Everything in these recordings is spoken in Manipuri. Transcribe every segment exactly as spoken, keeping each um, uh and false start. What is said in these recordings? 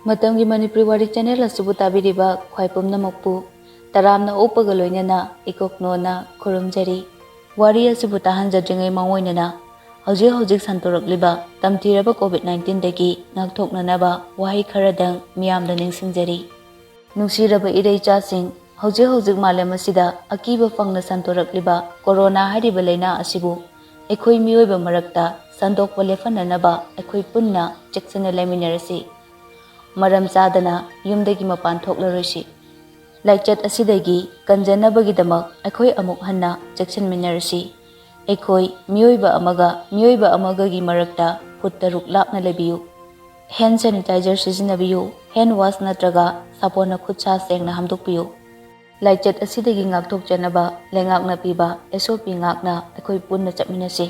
ꯃꯇꯝꯒꯤ ꯃꯅꯤꯄꯨꯔꯤ ꯋꯥꯔꯤ ꯆꯦꯅꯦꯜ ꯑꯁꯤꯕꯨ ꯇꯥꯕꯤꯔꯤꯕ ꯈ꯭ꯋꯥꯏ ꯄꯨꯝꯅꯃꯛꯄꯨ ꯇꯔꯥꯝꯅ ꯑꯣꯛꯄꯒ ꯂꯣꯏꯅꯅ ꯏꯀꯣꯛꯅꯣꯅ ꯈꯨꯔꯨꯝꯖꯔꯤ꯫ ꯋꯥꯔꯤ ꯑꯁꯤꯕꯨ ꯇꯥꯍꯟꯖꯗ꯭ꯔꯤꯉꯩ ꯃꯥꯡꯑꯣꯏꯅꯅ ꯍꯧꯖꯤꯛ ꯍꯧꯖꯤꯛ ꯁꯟꯗꯣꯔꯛꯂꯤꯕ ꯇꯝꯊꯤꯔꯕ ꯀꯣꯚꯤꯗ ꯅꯥꯏꯟꯇꯤꯟꯗꯒꯤ ꯉꯥꯛꯊꯣꯛꯅꯅꯕ ꯋꯥꯍꯩ ꯈꯔꯗꯪ ꯃꯤꯌꯥꯝꯗ ꯅꯤꯡꯁꯤꯡꯖꯔꯤ꯫ ꯅꯨꯡꯁꯤꯔꯕ ꯏꯔꯩꯆꯥꯁꯤꯡ, ꯍꯧꯖꯤꯛ ꯍꯧꯖꯤꯛ ꯃꯥꯂꯦꯝ ꯑꯁꯤꯗ ꯑꯀꯤꯕ ꯐꯪꯅ ꯁꯟꯗꯣꯔꯛꯂꯤꯕ ꯀꯣꯔꯣꯅꯥ ꯍꯥꯏꯔꯤꯕ ꯂꯥꯏꯅꯥ ꯑꯁꯤꯕꯨ ꯑꯩꯈꯣꯏ ꯃꯤꯑꯣꯏꯕ ꯃꯔꯛꯇ ꯁꯟꯗꯣꯛꯄ ꯂꯦꯞꯍꯟꯅꯅꯕ ꯑꯩꯈꯣꯏ ꯄꯨꯟꯅ ꯆꯦꯛꯁꯤꯟꯅ ꯂꯩꯃꯤꯟꯅꯔꯁꯤ꯫ ꯃꯔꯝ ꯆꯥꯗꯅ ꯌꯨꯝꯗꯒꯤ ꯃꯄꯥꯟ ꯊꯣꯛꯂꯔꯣꯏꯁꯤ꯫ ꯂꯥꯏꯆꯠ ꯑꯁꯤꯗꯒꯤ ꯀꯟꯖꯅꯕꯒꯤꯗꯃꯛ ꯑꯩꯈꯣꯏ ꯑꯃꯨꯛ ꯍꯟꯅ ꯆꯦꯛꯁꯤꯟꯃꯤꯟꯅꯔꯁꯤ꯫ ꯑꯩꯈꯣꯏ ꯃꯤꯑꯣꯏꯕ ꯑꯃꯒ ꯃꯤꯑꯣꯏꯕ ꯑꯃꯒꯒꯤ ꯃꯔꯛꯇ ꯐꯨꯠ ꯇꯔꯨꯛ ꯂꯥꯞꯅ ꯂꯩꯕꯤꯌꯨ꯫ ꯍꯦꯟ ꯁꯦꯅꯤꯇꯥꯏꯖꯔ ꯁꯤꯖꯤꯟꯅꯕꯤꯌꯨ꯫ ꯍꯦꯟ ꯋꯥꯁ ꯅꯠꯇ꯭ꯔꯒ ꯁꯥꯄꯣꯟꯅ ꯈꯨꯠ ꯁꯥ ꯁꯦꯡꯅ ꯍꯥꯝꯗꯣꯛꯄꯤꯌꯨ꯫ ꯂꯥꯏꯆꯠ ꯑꯁꯤꯗꯒꯤ ꯉꯥꯛꯊꯣꯛꯆꯅꯕ ꯂꯩꯉꯥꯛꯅ ꯄꯤꯕ ꯑꯦꯁ ꯑꯣ ꯄꯤ ꯉꯥꯛꯅ ꯑꯩꯈꯣꯏ ꯄꯨꯟꯅ ꯆꯠꯃꯤꯟꯅꯁꯤ꯫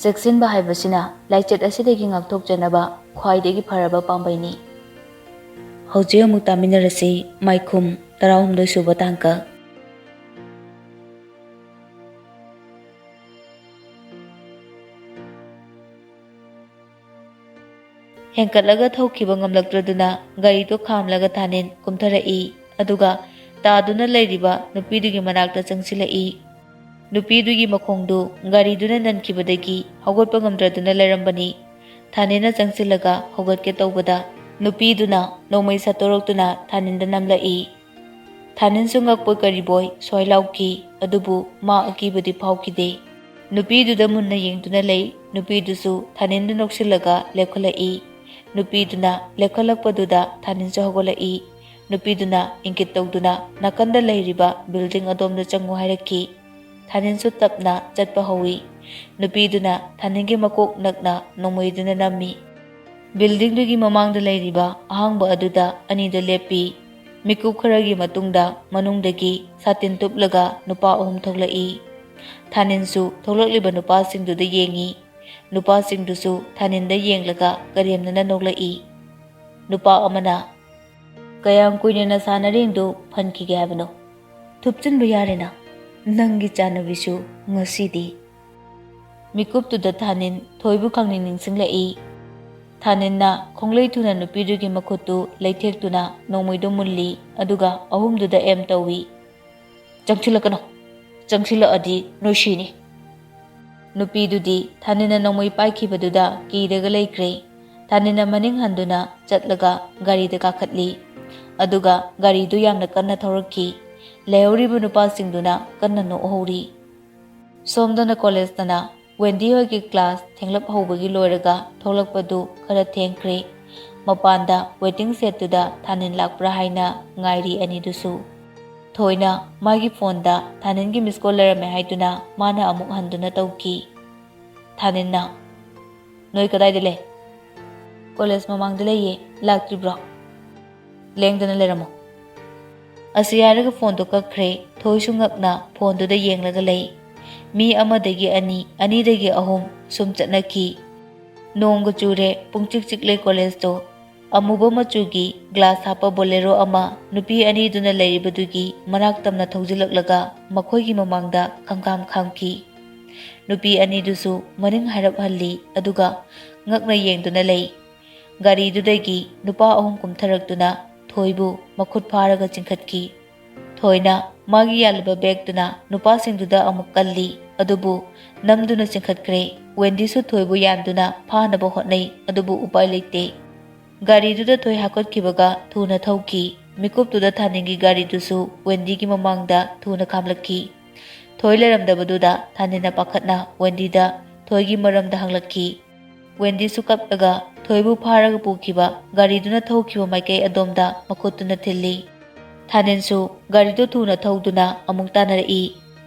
ꯆꯦꯛꯁꯤꯟꯕ ꯍꯥꯏꯕꯁꯤꯅ ꯂꯥꯏꯆꯠ ꯑꯁꯤꯗꯒꯤ ꯉꯥꯛꯊꯣꯛꯆꯅꯕ ꯈ꯭ꯋꯥꯏꯗꯒꯤ ꯐꯔꯕ ꯄꯥꯝꯕꯩꯅꯤ꯫ ꯍꯧꯖꯤꯛ ꯑꯃꯨꯛ ꯇꯥꯃꯤꯟꯅꯔꯁꯤ ꯃꯥꯏꯈꯨꯝ ꯇꯔꯥꯍꯨꯝꯗꯣꯏ ꯁꯨꯕ ꯇꯥꯡꯀꯛ꯫ ꯍꯦꯟꯀꯠꯂꯒ ꯊꯧꯈꯤꯕ ꯉꯝꯂꯛꯇ꯭ꯔꯗꯨꯅ ꯒꯥꯔꯤꯗꯨ ꯈꯥꯝꯂꯒ ꯊꯥꯅꯤꯟ ꯀꯨꯝꯊꯔꯛꯏ꯫ ꯑꯗꯨꯒ ꯇꯥꯗꯨꯅ ꯂꯩꯔꯤꯕ ꯅꯨꯄꯤꯗꯨꯒꯤ ꯃꯅꯥꯛꯇ ꯆꯪꯁꯤꯜꯂꯛꯏ꯫ ꯅꯨꯄꯤꯗꯨꯒꯤ ꯃꯈꯣꯡꯗꯨ ꯒꯥꯔꯤꯗꯨꯅ ꯅꯟꯈꯤꯕꯗꯒꯤ ꯍꯧꯒꯠꯄ ꯉꯝꯗ꯭ꯔꯗꯨꯅ ꯂꯩꯔꯝꯕꯅꯤ꯫ ꯊꯥꯅꯤꯟꯅ ꯆꯪꯁꯤꯜꯂꯒ ꯍꯧꯒꯠꯀꯦ ꯇꯧꯕꯗ ꯅꯨꯄꯤꯗꯨꯅ ꯅꯣꯡꯃꯩ ꯁꯠꯇꯣꯔꯛꯇꯨꯅ ꯊꯥꯅꯤꯟꯗ ꯅꯝꯂꯛꯏ꯫ ꯊꯥꯅꯤꯟꯁꯨ ꯉꯛꯄꯣꯏ ꯀꯔꯤꯕꯣꯏ ꯁ꯭ꯋꯥꯏ ꯂꯥꯎꯈꯤ, ꯑꯗꯨꯕꯨ ꯃꯥ ꯑꯀꯤꯕꯗꯤ ꯐꯥꯎꯈꯤꯗꯦ꯫ ꯅꯨꯄꯤꯗꯨꯗ ꯃꯨꯟꯅ ꯌꯦꯡꯗꯨꯅ ꯂꯩ꯫ ꯅꯨꯄꯤꯗꯨꯁꯨ ꯊꯥꯅꯤꯟꯗꯨ ꯅꯣꯛꯁꯤꯜꯂꯒ ꯂꯦꯞꯈꯠꯂꯛꯏ꯫ ꯅꯨꯄꯤꯗꯨꯅ ꯂꯦꯞꯈꯠꯂꯛꯄꯗꯨꯗ ꯊꯥꯅꯤꯟꯁꯨ ꯍꯧꯒꯠꯂꯛꯏ꯫ ꯅꯨꯄꯤꯗꯨꯅ ꯏꯪꯒꯤꯠ ꯇꯧꯗꯨꯅ ꯅꯥꯀꯟꯗ ꯂꯩꯔꯤꯕ ꯕꯤꯜꯗꯤꯡ ꯑꯗꯣꯝꯗ ꯆꯪꯉꯨ ꯍꯥꯏꯔꯛꯈꯤ꯫ ꯊꯥꯅꯤꯟꯁꯨ ꯇꯞꯅ ꯆꯠꯄ ꯍꯧꯏ꯫ ꯅꯨꯄꯤꯗꯨꯅ ꯊꯥꯅꯤꯟꯒꯤ ꯃꯀꯣꯛ ꯅꯛꯅ ꯅꯣꯡꯃꯩꯗꯨꯅ ꯅꯝꯃꯤ꯫ ꯕꯤꯜꯗꯤꯡꯗꯨꯒꯤ ꯃꯃꯥꯡꯗ ꯂꯩꯔꯤꯕ ꯑꯍꯥꯡꯕ ꯑꯗꯨꯗ ꯑꯅꯤꯗꯨ ꯂꯦꯞꯄꯤ꯫ ꯃꯤꯀꯨꯞ ꯈꯔꯒꯤ ꯃꯇꯨꯡꯗ ꯃꯅꯨꯡꯗꯒꯤ ꯁꯥꯇꯤꯟ ꯇꯨꯞꯂꯒ ꯅꯨꯄꯥ ꯑꯍꯨꯝ ꯊꯣꯛꯂꯛꯏ꯫ ꯊꯥꯅꯤꯟꯁꯨ ꯊꯣꯛꯂꯛꯂꯤꯕ ꯅꯨꯄꯥꯁꯤꯡꯗꯨꯗ ꯌꯦꯡꯉꯤ꯫ ꯅꯨꯄꯥꯁꯤꯡꯗꯨꯁꯨ ꯊꯥꯅꯤꯟꯗ ꯌꯦꯡꯂꯒ ꯀꯔꯦꯝꯅꯅ ꯅꯣꯛꯂꯛꯏ꯫ ꯅꯨꯄꯥ ꯑꯃꯅ, "ꯀꯌꯥꯝ ꯀꯨꯏꯅ ꯅꯁꯥ ꯅꯔꯦꯡꯗꯨ ꯐꯟꯈꯤꯒꯦ ꯍꯥꯏꯕꯅꯣ? ꯊꯨꯞꯆꯤꯟꯕ ꯌꯥꯔꯦꯅ꯫ ꯅꯪꯒꯤ ꯆꯥꯟꯅꯕꯤꯁꯨ ꯉꯁꯤꯗꯤ꯫" ꯃꯤꯀꯨꯞꯇꯨꯗ ꯊꯥꯅꯤꯟ ꯊꯣꯏꯕꯨ ꯈꯪꯅꯤꯡ ꯅꯤꯡꯁꯤꯡꯂꯛꯏ꯫ ꯊꯥꯅꯤꯟꯅ ꯈꯣꯡꯂꯩ ꯊꯨꯅ ꯅꯨꯄꯤꯗꯨꯒꯤ ꯃꯈꯨꯠꯇꯨ ꯂꯩꯊꯦꯛꯇꯨꯅ ꯅꯣꯡꯃꯩꯗꯨ ꯃꯨꯜꯂꯤ, ꯑꯗꯨꯒ ꯑꯍꯨꯝꯗꯨꯗ ꯑꯦꯝ ꯇꯧꯏ꯫ "ꯆꯪꯁꯤꯜꯂꯛꯀꯅꯨ, ꯆꯪꯁꯤꯜꯂꯛꯑꯗꯤ ꯅꯣꯏ ꯁꯤꯅꯤ!" ꯅꯨꯄꯤꯗꯨꯗꯤ ꯊꯥꯅꯤꯟꯅ ꯅꯣꯡꯃꯩ ꯄꯥꯏꯈꯤꯕꯗꯨꯗ ꯀꯤꯔꯒ ꯂꯩꯈ꯭ꯔꯦ꯫ ꯊꯥꯅꯤꯟꯅ ꯃꯅꯤꯡ ꯍꯟꯗꯨꯅ ꯆꯠꯂꯒ ꯒꯥꯔꯤꯗ ꯀꯥꯈꯠꯂꯤ, ꯑꯗꯨꯒ ꯒꯥꯔꯤꯗꯨ ꯌꯥꯝꯅ ꯀꯟꯅ ꯊꯧꯔꯛꯈꯤ꯫ ꯂꯩꯍꯧꯔꯤꯕ ꯅꯨꯄꯥꯁꯤꯡꯗꯨꯅ ꯀꯟꯅ ꯅꯣꯛꯍꯧꯔꯤ꯫ ꯁꯣꯝꯗꯅ ꯀꯣꯂꯦꯖꯇꯅ ꯋꯦꯟꯗꯤ ꯍꯣꯏꯒꯤ ꯀ꯭ꯂꯥꯁ ꯊꯦꯡꯂꯞ ꯍꯧꯕꯒꯤ ꯂꯣꯏꯔꯒ ꯊꯣꯛꯂꯛꯄꯗꯨ ꯈꯔ ꯊꯦꯡꯈ꯭ꯔꯦ꯫ ꯃꯄꯥꯟꯗ ꯋꯦꯇꯤꯡ ꯁꯦꯠꯇꯨꯗ ꯊꯥꯅꯤꯟ ꯂꯥꯛꯄ꯭ꯔꯥ ꯍꯥꯏꯅ ꯉꯥꯏꯔꯤ ꯑꯅꯤꯗꯨꯁꯨ꯫ ꯊꯣꯏꯅ ꯃꯥꯒꯤ ꯐꯣꯟꯗ ꯊꯥꯅꯤꯟꯒꯤ ꯃꯤꯁ ꯀꯣꯜ ꯂꯩꯔꯝꯃꯦ ꯍꯥꯏꯗꯨꯅ ꯃꯥꯅ ꯑꯃꯨꯛ ꯍꯟꯗꯨꯅ ꯇꯧꯈꯤ꯫ ꯊꯥꯅꯤꯟꯅ, "ꯅꯣꯏ ꯀꯗꯥꯏꯗ ꯂꯩ?" "ꯀꯣꯂꯦꯖ ꯃꯃꯥꯡꯗ ꯂꯩꯌꯦ, ꯂꯥꯛꯇ꯭ꯔꯤꯕ꯭ꯔꯣ?" "ꯂꯦꯡꯗꯅ ꯂꯩꯔꯝꯃꯣ꯫" ꯑꯁꯤ ꯍꯥꯏꯔꯒ ꯐꯣꯟꯗꯣ ꯀꯛꯈ꯭ꯔꯦ꯫ ꯊꯣꯏꯁꯨ ꯉꯛꯅ ꯐꯣꯟꯗꯨꯗ ꯌꯦꯡꯂꯒ ꯂꯩ꯫ ꯃꯤ ꯑꯃꯗꯒꯤ ꯑꯅꯤ, ꯑꯅꯤꯗꯒꯤ ꯑꯍꯨꯝ ꯁꯨꯝ ꯆꯠꯅꯈꯤ꯫ ꯅꯣꯡꯒ ꯆꯨꯔꯦ, ꯄꯨꯡꯆꯤꯛ ꯆꯤꯛꯂꯦ ꯀꯣꯂꯦꯖꯇꯣ꯫ ꯑꯃꯨꯕ ꯃꯆꯨꯒꯤ ꯒ꯭ꯂꯥꯁ ꯍꯥꯞꯄ ꯕꯣꯂꯦꯔꯣ ꯑꯃ ꯅꯨꯄꯤ ꯑꯅꯤꯗꯨꯅ ꯂꯩꯔꯤꯕꯗꯨꯒꯤ ꯃꯅꯥꯛ ꯇꯝꯅ ꯊꯧꯖꯤꯜꯂꯛꯂꯒ ꯃꯈꯣꯏꯒꯤ ꯃꯃꯥꯡꯗ ꯈꯪꯈꯥꯝ ꯈꯥꯝꯈꯤ꯫ ꯅꯨꯄꯤ ꯑꯅꯤꯗꯨꯁꯨ ꯃꯅꯤꯡ ꯍꯥꯏꯔꯞ ꯍꯜꯂꯤ, ꯑꯗꯨꯒ ꯉꯛꯅ ꯌꯦꯡꯗꯨꯅ ꯂꯩ꯫ ꯒꯥꯔꯤꯗꯨꯗꯒꯤ ꯅꯨꯄꯥ ꯑꯍꯨꯝ ꯀꯨꯝꯊꯔꯛꯇꯨꯅ ꯊꯣꯏꯕꯨ ꯃꯈꯨꯠ ꯐꯥꯔꯒ ꯆꯤꯡꯈꯠꯈꯤ꯫ ꯊꯣꯏꯅ ꯃꯥꯒꯤ ꯌꯥꯜꯂꯕ ꯕꯦꯒꯇꯨꯅ ꯅꯨꯄꯥꯁꯤꯡꯗꯨꯗ ꯑꯃꯨꯛ ꯀꯜꯂꯤ, ꯑꯗꯨꯕꯨ ꯅꯝꯗꯨꯅ ꯆꯤꯡꯈꯠꯈ꯭ꯔꯦ꯫ ꯋꯦꯟꯗꯤꯁꯨ ꯊꯣꯏꯕꯨ ꯌꯥꯟꯗꯨꯅ ꯐꯥꯅꯕ ꯍꯣꯠꯅꯩ, ꯑꯗꯨꯕꯨ ꯎꯄꯥꯏ ꯂꯩꯇꯦ꯫ ꯒꯥꯔꯤꯗꯨꯗ ꯊꯣꯏ ꯍꯥꯞꯀꯠꯈꯤꯕꯒ ꯊꯨꯅ ꯊꯧꯈꯤ꯫ ꯃꯤꯀꯨꯞꯇꯨꯗ ꯊꯥꯅꯤꯟꯒꯤ ꯒꯥꯔꯤꯗꯨꯁꯨ ꯋꯦꯟꯗꯤꯒꯤ ꯃꯃꯥꯡꯗ ꯊꯨꯅ ꯈꯥꯝꯂꯛꯈꯤ꯫ ꯊꯣꯏ ꯂꯩꯔꯝꯗꯕꯗꯨꯗ ꯊꯥꯅꯤꯟꯅ ꯄꯥꯈꯠꯅ ꯋꯦꯟꯗꯤꯗ ꯊꯣꯏꯒꯤ ꯃꯔꯝꯗ ꯍꯪꯂꯛꯈꯤ꯫ ꯋꯦꯟꯗꯤꯁꯨ ꯀꯞꯂꯒ ꯊꯣꯏꯕꯨ ꯐꯥꯔꯒ ꯄꯨꯈꯤꯕ ꯒꯥꯔꯤꯗꯨꯅ ꯊꯧꯈꯤꯕ ꯃꯥꯏꯀꯩ ꯑꯗꯣꯝꯗ ꯃꯈꯨꯠꯇꯨꯅ ꯊꯤꯜꯂꯤ꯫ ꯊꯥꯅꯤꯟꯁꯨ ꯒꯥꯔꯤꯗꯨ ꯊꯨꯅ ꯊꯧꯗꯨꯅ ꯑꯃꯨꯛ ꯇꯥꯟꯅꯔꯛꯏ꯫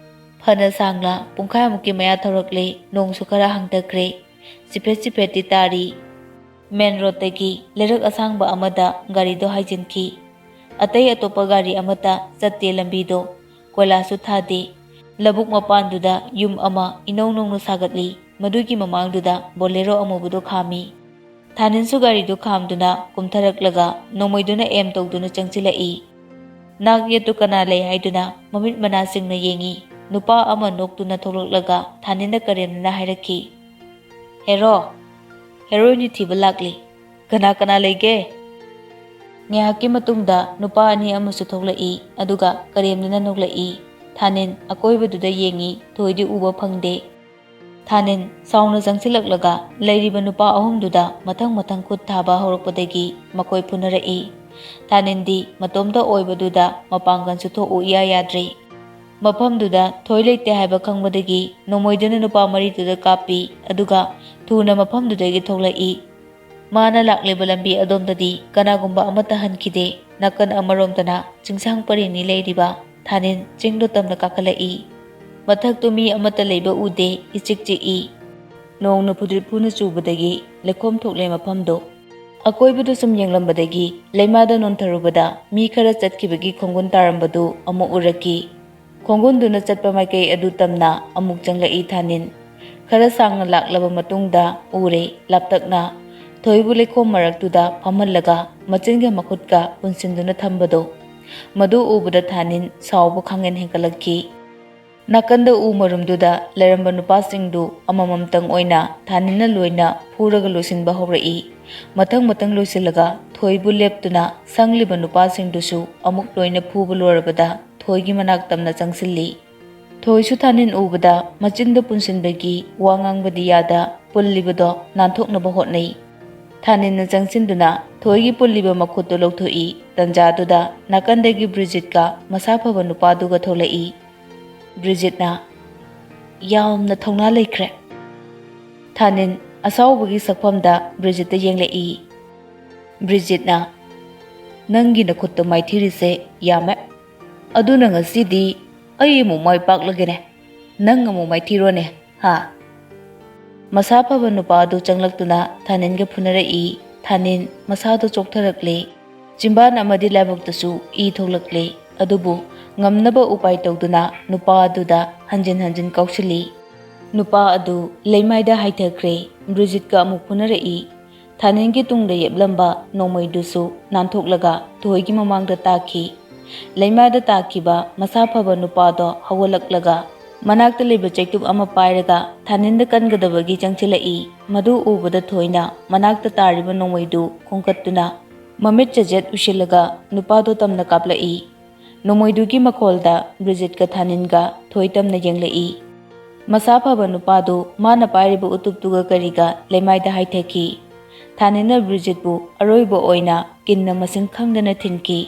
ꯐꯅ ꯁꯥꯡꯅ ꯄꯨꯡꯈꯥꯏꯃꯨꯛꯀꯤ ꯃꯌꯥ ꯊꯧꯔꯛꯂꯦ, ꯅꯣꯡꯁꯨ ꯈꯔ ꯍꯥꯡꯊꯈ꯭ꯔꯦ꯫ ꯆꯤꯐꯦꯠ ꯆꯤꯐꯦꯠꯇꯤ ꯇꯥꯔꯤ꯫ ꯃꯦꯟ ꯔꯣꯗꯇꯒꯤ ꯂꯩꯔꯛ ꯑꯁꯥꯡꯕ ꯑꯃꯗ ꯒꯥꯔꯤꯗꯣ ꯍꯥꯏꯖꯤꯟꯈꯤ꯫ ꯑꯇꯩ ꯑꯇꯣꯞꯄ ꯒꯥꯔꯤ ꯑꯃꯠꯇ ꯆꯠꯇꯦ ꯂꯝꯕꯤꯗꯣ꯫ ꯀꯣꯏꯂꯥꯁꯁꯨ ꯊꯥꯗꯦ꯫ ꯂꯧꯕꯨꯛ ꯃꯄꯥꯟꯗꯨꯗ ꯌꯨꯝ ꯑꯃ ꯏꯅꯧ ꯅꯧꯅ ꯁꯥꯒꯠꯂꯤ꯫ ꯃꯗꯨꯒꯤ ꯃꯃꯥꯡꯗꯨꯗ ꯕꯣꯂꯦꯔꯣ ꯑꯃꯨꯕꯗꯨ ꯈꯥꯝꯃꯤ꯫ ꯊꯥꯅꯤꯟꯁꯨ ꯒꯥꯔꯤꯗꯨ ꯈꯥꯝꯗꯨꯅ ꯀꯨꯝꯊꯔꯛꯂꯒ ꯅꯣꯡꯃꯩꯗꯨꯅ ꯑꯦꯝ ꯇꯧꯗꯨꯅ ꯆꯪꯁꯤꯜꯂꯛꯏ꯫ ꯅꯥꯛ ꯌꯦꯠꯇꯨ ꯀꯅꯥ ꯂꯩ ꯍꯥꯏꯗꯨꯅ ꯃꯃꯤꯠ ꯃꯅꯥꯁꯤꯡꯅ ꯌꯦꯡꯉꯤ꯫ ꯅꯨꯄꯥ ꯑꯃ ꯅꯣꯛꯇꯨꯅ ꯊꯣꯛꯂꯛꯂꯒ ꯊꯥꯅꯤꯟꯗ ꯀꯔꯦꯝꯅꯅ ꯍꯥꯏꯔꯛꯈꯤ, "ꯍꯦꯔꯣ!" ꯍꯦꯔꯣꯏꯟꯅꯤ ꯊꯤꯕ ꯂꯥꯛꯂꯤ꯫ ꯀꯅꯥ ꯀꯅꯥ ꯂꯩꯒꯦ? ꯉꯥꯏꯍꯥꯛꯀꯤ ꯃꯇꯨꯡꯗ ꯅꯨꯄꯥ ꯑꯅꯤ ꯑꯃꯁꯨ ꯊꯣꯛꯂꯛꯏ, ꯑꯗꯨꯒ ꯀꯔꯦꯝꯅꯅ ꯅꯣꯛꯂꯛꯏ꯫ ꯊꯥꯅꯤꯟ ꯑꯀꯣꯏꯕꯗꯨꯗ ꯌꯦꯡꯏ, ꯊꯣꯏꯗꯤ ꯎꯕ ꯐꯪꯗꯦ꯫ ꯊꯥꯅꯤꯟ ꯁꯥꯎꯅ ꯆꯪꯁꯤꯜꯂꯛꯂꯒ ꯂꯩꯔꯤꯕ ꯅꯨꯄꯥ ꯑꯍꯨꯝꯗꯨꯗ ꯃꯊꯪ ꯃꯊꯪ ꯈꯨꯠ ꯊꯥꯕ ꯍꯧꯔꯛꯄꯗꯒꯤ ꯃꯈꯣꯏ ꯐꯨꯅꯔꯛꯏ꯫ ꯊꯥꯅꯤꯟꯗꯤ ꯃꯇꯣꯝꯇ ꯑꯣꯏꯕꯗꯨꯗ ꯃꯄꯥꯡꯒꯜꯁꯨ ꯊꯣꯛꯎ ꯏꯌꯥ ꯌꯥꯗ꯭ꯔꯤ꯫ ꯃꯐꯝꯗꯨꯗ ꯊꯣꯏ ꯂꯩꯇꯦ ꯍꯥꯏꯕ ꯈꯪꯕꯗꯒꯤ ꯅꯣꯡꯃꯩꯗꯨꯅ ꯅꯨꯄꯥ ꯃꯔꯤꯗꯨꯗ ꯀꯥꯞꯄꯤ, ꯑꯗꯨꯒ ꯊꯨꯅ ꯃꯐꯝꯗꯨꯗꯒꯤ ꯊꯣꯛꯂꯛꯏ꯫ ꯃꯥꯅ ꯂꯥꯛꯂꯤꯕ ꯂꯝꯕꯤ ꯑꯗꯣꯝꯗꯗꯤ ꯀꯅꯥꯒꯨꯝꯕ ꯑꯃꯠꯇ ꯍꯟꯈꯤꯗꯦ꯫ ꯅꯥꯀꯟ ꯑꯃꯔꯣꯝꯗꯅ ꯆꯤꯡꯁꯥꯡ ꯄꯔꯦꯡꯅꯤ ꯂꯩꯔꯤꯕ꯫ ꯊꯥꯅꯤꯟ ꯆꯤꯡꯗꯣ ꯇꯝꯅ ꯀꯥꯈꯠꯂꯛꯏ꯫ ꯃꯊꯛꯇꯨ ꯃꯤ ꯑꯃꯠꯇ ꯂꯩꯕ ꯎꯗꯦ, ꯏꯆꯤꯛ ꯆꯤꯛꯏ꯫ ꯅꯣꯡꯅ ꯐꯨꯗ꯭ꯔꯤꯠ ꯐꯨꯅ ꯆꯨꯕꯗꯒꯤ ꯂꯩꯈꯣꯝ ꯊꯣꯛꯂꯦ ꯃꯐꯝꯗꯣ꯫ ꯑꯀꯣꯏꯕꯗꯨ ꯁꯨꯝ ꯌꯦꯡꯂꯝꯕꯗꯒꯤ ꯂꯩꯃꯥꯏꯗ ꯅꯣꯟꯊꯔꯨꯕꯗ ꯃꯤ ꯈꯔ ꯆꯠꯈꯤꯕꯒꯤ ꯈꯣꯡꯒꯨꯟ ꯇꯥꯔꯝꯕꯗꯨ ꯑꯃꯨꯛ ꯎꯔꯛꯈꯤ꯫ ꯈꯣꯡꯒꯨꯟꯗꯨꯅ ꯆꯠꯄ ꯃꯥꯏꯀꯩ ꯑꯗꯨ ꯇꯝꯅ ꯑꯃꯨꯛ ꯆꯪꯂꯛꯏ ꯊꯥꯅꯤꯟ꯫ ꯈꯔ ꯁꯥꯡꯅ ꯂꯥꯛꯂꯕ ꯃꯇꯨꯡꯗ ꯎꯔꯦ ꯂꯥꯞꯇꯛꯅ ꯊꯣꯏꯕꯨ ꯂꯩꯈꯣꯝ ꯃꯔꯛꯇꯨꯗ ꯐꯝꯍꯜꯂꯒ ꯃꯆꯤꯟꯒ ꯃꯈꯨꯠꯀ ꯄꯨꯟꯁꯤꯟꯗꯨꯅ ꯊꯝꯕꯗꯣ꯫ ꯃꯗꯨ ꯎꯕꯗ ꯊꯥꯅꯤꯟ ꯁꯥꯎꯕ ꯈꯥꯡꯍꯦꯟ ꯍꯦꯟꯒꯠꯂꯛꯈꯤ꯫ ꯅꯥꯀꯟꯗ ꯎ ꯃꯔꯨꯝꯗꯨꯗ ꯂꯩꯔꯝꯕ ꯅꯨꯄꯥꯁꯤꯡꯗꯨ ꯑꯃꯃꯝꯇꯪ ꯑꯣꯏꯅ ꯊꯥꯅꯤꯟꯅ ꯂꯣꯏꯅ ꯐꯨꯔꯒ ꯂꯣꯏꯁꯤꯟꯕ ꯍꯧꯔꯛꯏ꯫ ꯃꯊꯪ ꯃꯊꯪ ꯂꯣꯏꯁꯤꯜꯂꯒ ꯊꯣꯏꯕꯨ ꯂꯦꯞꯇꯨꯅ ꯁꯪꯂꯤꯕ ꯅꯨꯄꯥꯁꯤꯡꯗꯨꯁꯨ ꯑꯃꯨꯛ ꯂꯣꯏꯅ ꯐꯨꯕ ꯂꯣꯏꯔꯕꯗ ꯊꯣꯏꯒꯤ ꯃꯅꯥꯛ ꯇꯝꯅ ꯆꯪꯁꯤꯜꯂꯤ꯫ ꯊꯣꯏꯁꯨ ꯊꯥꯅꯤꯟ ꯎꯕꯗ ꯃꯆꯤꯟꯗ ꯄꯨꯟꯁꯤꯟꯕꯒꯤ ꯋꯥ ꯉꯥꯡꯕꯗꯤ ꯌꯥꯗ ꯄꯨꯜꯂꯤꯕꯗꯣ ꯅꯥꯟꯊꯣꯛꯅꯕ ꯍꯣꯠꯅꯩ꯫ ꯊꯥꯅꯤꯟꯅ ꯆꯪꯁꯤꯟꯗꯨꯅ ꯊꯣꯏꯒꯤ ꯄꯨꯜꯂꯤꯕ ꯃꯈꯨꯠꯇꯨ ꯂꯧꯊꯣꯛꯏ꯫ ꯇꯟꯖꯥꯗꯨꯗ ꯅꯥꯀꯟꯗꯒꯤ ꯕ꯭ꯔꯤꯖꯤꯠꯀ ꯃꯁꯥ ꯐꯕ ꯅꯨꯄꯥꯗꯨꯒ ꯊꯣꯛꯂꯛꯏ꯫ ꯕ꯭ꯔꯤꯖꯤꯠꯅ, "ꯌꯥꯝꯅ ꯊꯧꯅꯥ ꯂꯩꯈ꯭ꯔꯦ꯫" ꯊꯥꯅꯤꯟ ꯑꯁꯥꯎꯕꯒꯤ ꯁꯛꯐꯝꯗ ꯕ꯭ꯔꯤꯖꯤꯠꯇ ꯌꯦꯡꯂꯛꯏ꯫ ꯕ꯭ꯔꯤꯖꯤꯠꯅ, "ꯅꯪꯒꯤ ꯅꯈꯨꯠꯇ ꯃꯥꯏꯊꯤꯔꯤꯁꯦ ꯌꯥꯝꯃꯦ꯫ ꯑꯗꯨꯅ ꯉꯁꯤꯗꯤ ꯑꯩ ꯑꯃꯨꯛ ꯃꯥꯏ ꯄꯥꯛꯂꯒꯦꯅꯦ꯫ ꯅꯪ ꯑꯃꯨꯛ ꯃꯥꯏꯊꯤꯔꯣꯅꯦ, ꯍꯥ?" ꯃꯁꯥ ꯐꯕ ꯅꯨꯄꯥ ꯑꯗꯨ ꯆꯪꯂꯛꯇꯨꯅ ꯊꯥꯅꯤꯟꯒ ꯐꯨꯅꯔꯛꯏ꯫ ꯊꯥꯅꯤꯟ ꯃꯁꯥꯗꯨ ꯆꯣꯛꯊꯔꯛꯂꯦ꯫ ꯆꯤꯝꯕꯥꯟ ꯑꯃꯗꯤ ꯂꯥꯏꯕꯛꯇꯁꯨ ꯏ ꯊꯣꯛꯂꯛꯂꯦ꯫ ꯑꯗꯨꯕꯨ ꯉꯝꯅꯕ ꯎꯄꯥꯏ ꯇꯧꯗꯨꯅ ꯅꯨꯄꯥ ꯑꯗꯨꯗ ꯍꯟꯖꯤꯟ ꯍꯟꯖꯤꯟ ꯀꯥꯎꯁꯤꯜꯂꯤ꯫ ꯅꯨꯄꯥ ꯑꯗꯨ ꯂꯩꯃꯥꯏꯗ ꯍꯥꯏꯊꯈ꯭ꯔꯦ꯫ ꯕ꯭ꯔꯤꯖꯤꯠꯀ ꯑꯃꯨꯛ ꯐꯨꯅꯔꯛꯏ꯫ ꯊꯥꯅꯤꯟꯒꯤ ꯇꯨꯡꯗ ꯌꯦꯞꯂꯝꯕ ꯅꯣꯡꯃꯩꯗꯨꯁꯨ ꯅꯥꯟꯊꯣꯛꯂꯒ ꯊꯣꯏꯒꯤ ꯃꯃꯥꯡꯗ ꯇꯥꯈꯤ꯫ ꯂꯩꯃꯥꯏꯗ ꯇꯥꯈꯤꯕ ꯃꯁꯥ ꯐꯕ ꯅꯨꯄꯥꯗꯣ ꯍꯧꯒꯠꯂꯛꯂꯒ ꯃꯅꯥꯛꯇ ꯂꯩꯕ ꯆꯩꯇꯨꯞ ꯑꯃ ꯄꯥꯏꯔꯒ ꯊꯥꯅꯤꯟꯗ ꯀꯟꯒꯗꯕꯒꯤ ꯆꯪꯁꯤꯜꯂꯛꯏ꯫ ꯃꯗꯨ ꯎꯕꯗ ꯊꯣꯏꯅ ꯃꯅꯥꯛꯇ ꯇꯥꯔꯤꯕ ꯅꯣꯡꯃꯩꯗꯨ ꯈꯣꯡꯀꯠꯇꯨꯅ ꯃꯃꯤꯠ ꯆꯖꯦꯠ ꯎꯏꯁꯤꯜꯂꯒ ꯅꯨꯄꯥꯗꯣ ꯇꯝꯅ ꯀꯥꯞꯂꯛꯏ꯫ ꯅꯣꯡꯃꯩꯗꯨꯒꯤ ꯃꯈꯣꯜꯗ ꯕ꯭ꯔꯤꯖꯤꯠꯀ ꯊꯥꯅꯤꯟꯒ ꯊꯣꯏ ꯇꯝꯅ ꯌꯦꯡꯂꯛꯏ꯫ ꯃꯁꯥ ꯐꯕ ꯅꯨꯄꯥꯗꯨ ꯃꯥꯅ ꯄꯥꯏꯔꯤꯕ ꯎꯇꯨꯞꯇꯨꯒ ꯀꯔꯤꯒ ꯂꯩꯃꯥꯏꯗ ꯍꯥꯏꯊꯈꯤ꯫ ꯊꯥꯅꯤꯟꯅ ꯕ꯭ꯔꯤꯖꯤꯠꯄꯨ ꯑꯔꯣꯏꯕ ꯑꯣꯏꯅ ꯀꯤꯟꯅ ꯃꯁꯤꯡ ꯈꯪꯗꯅ ꯊꯤꯟꯈꯤ꯫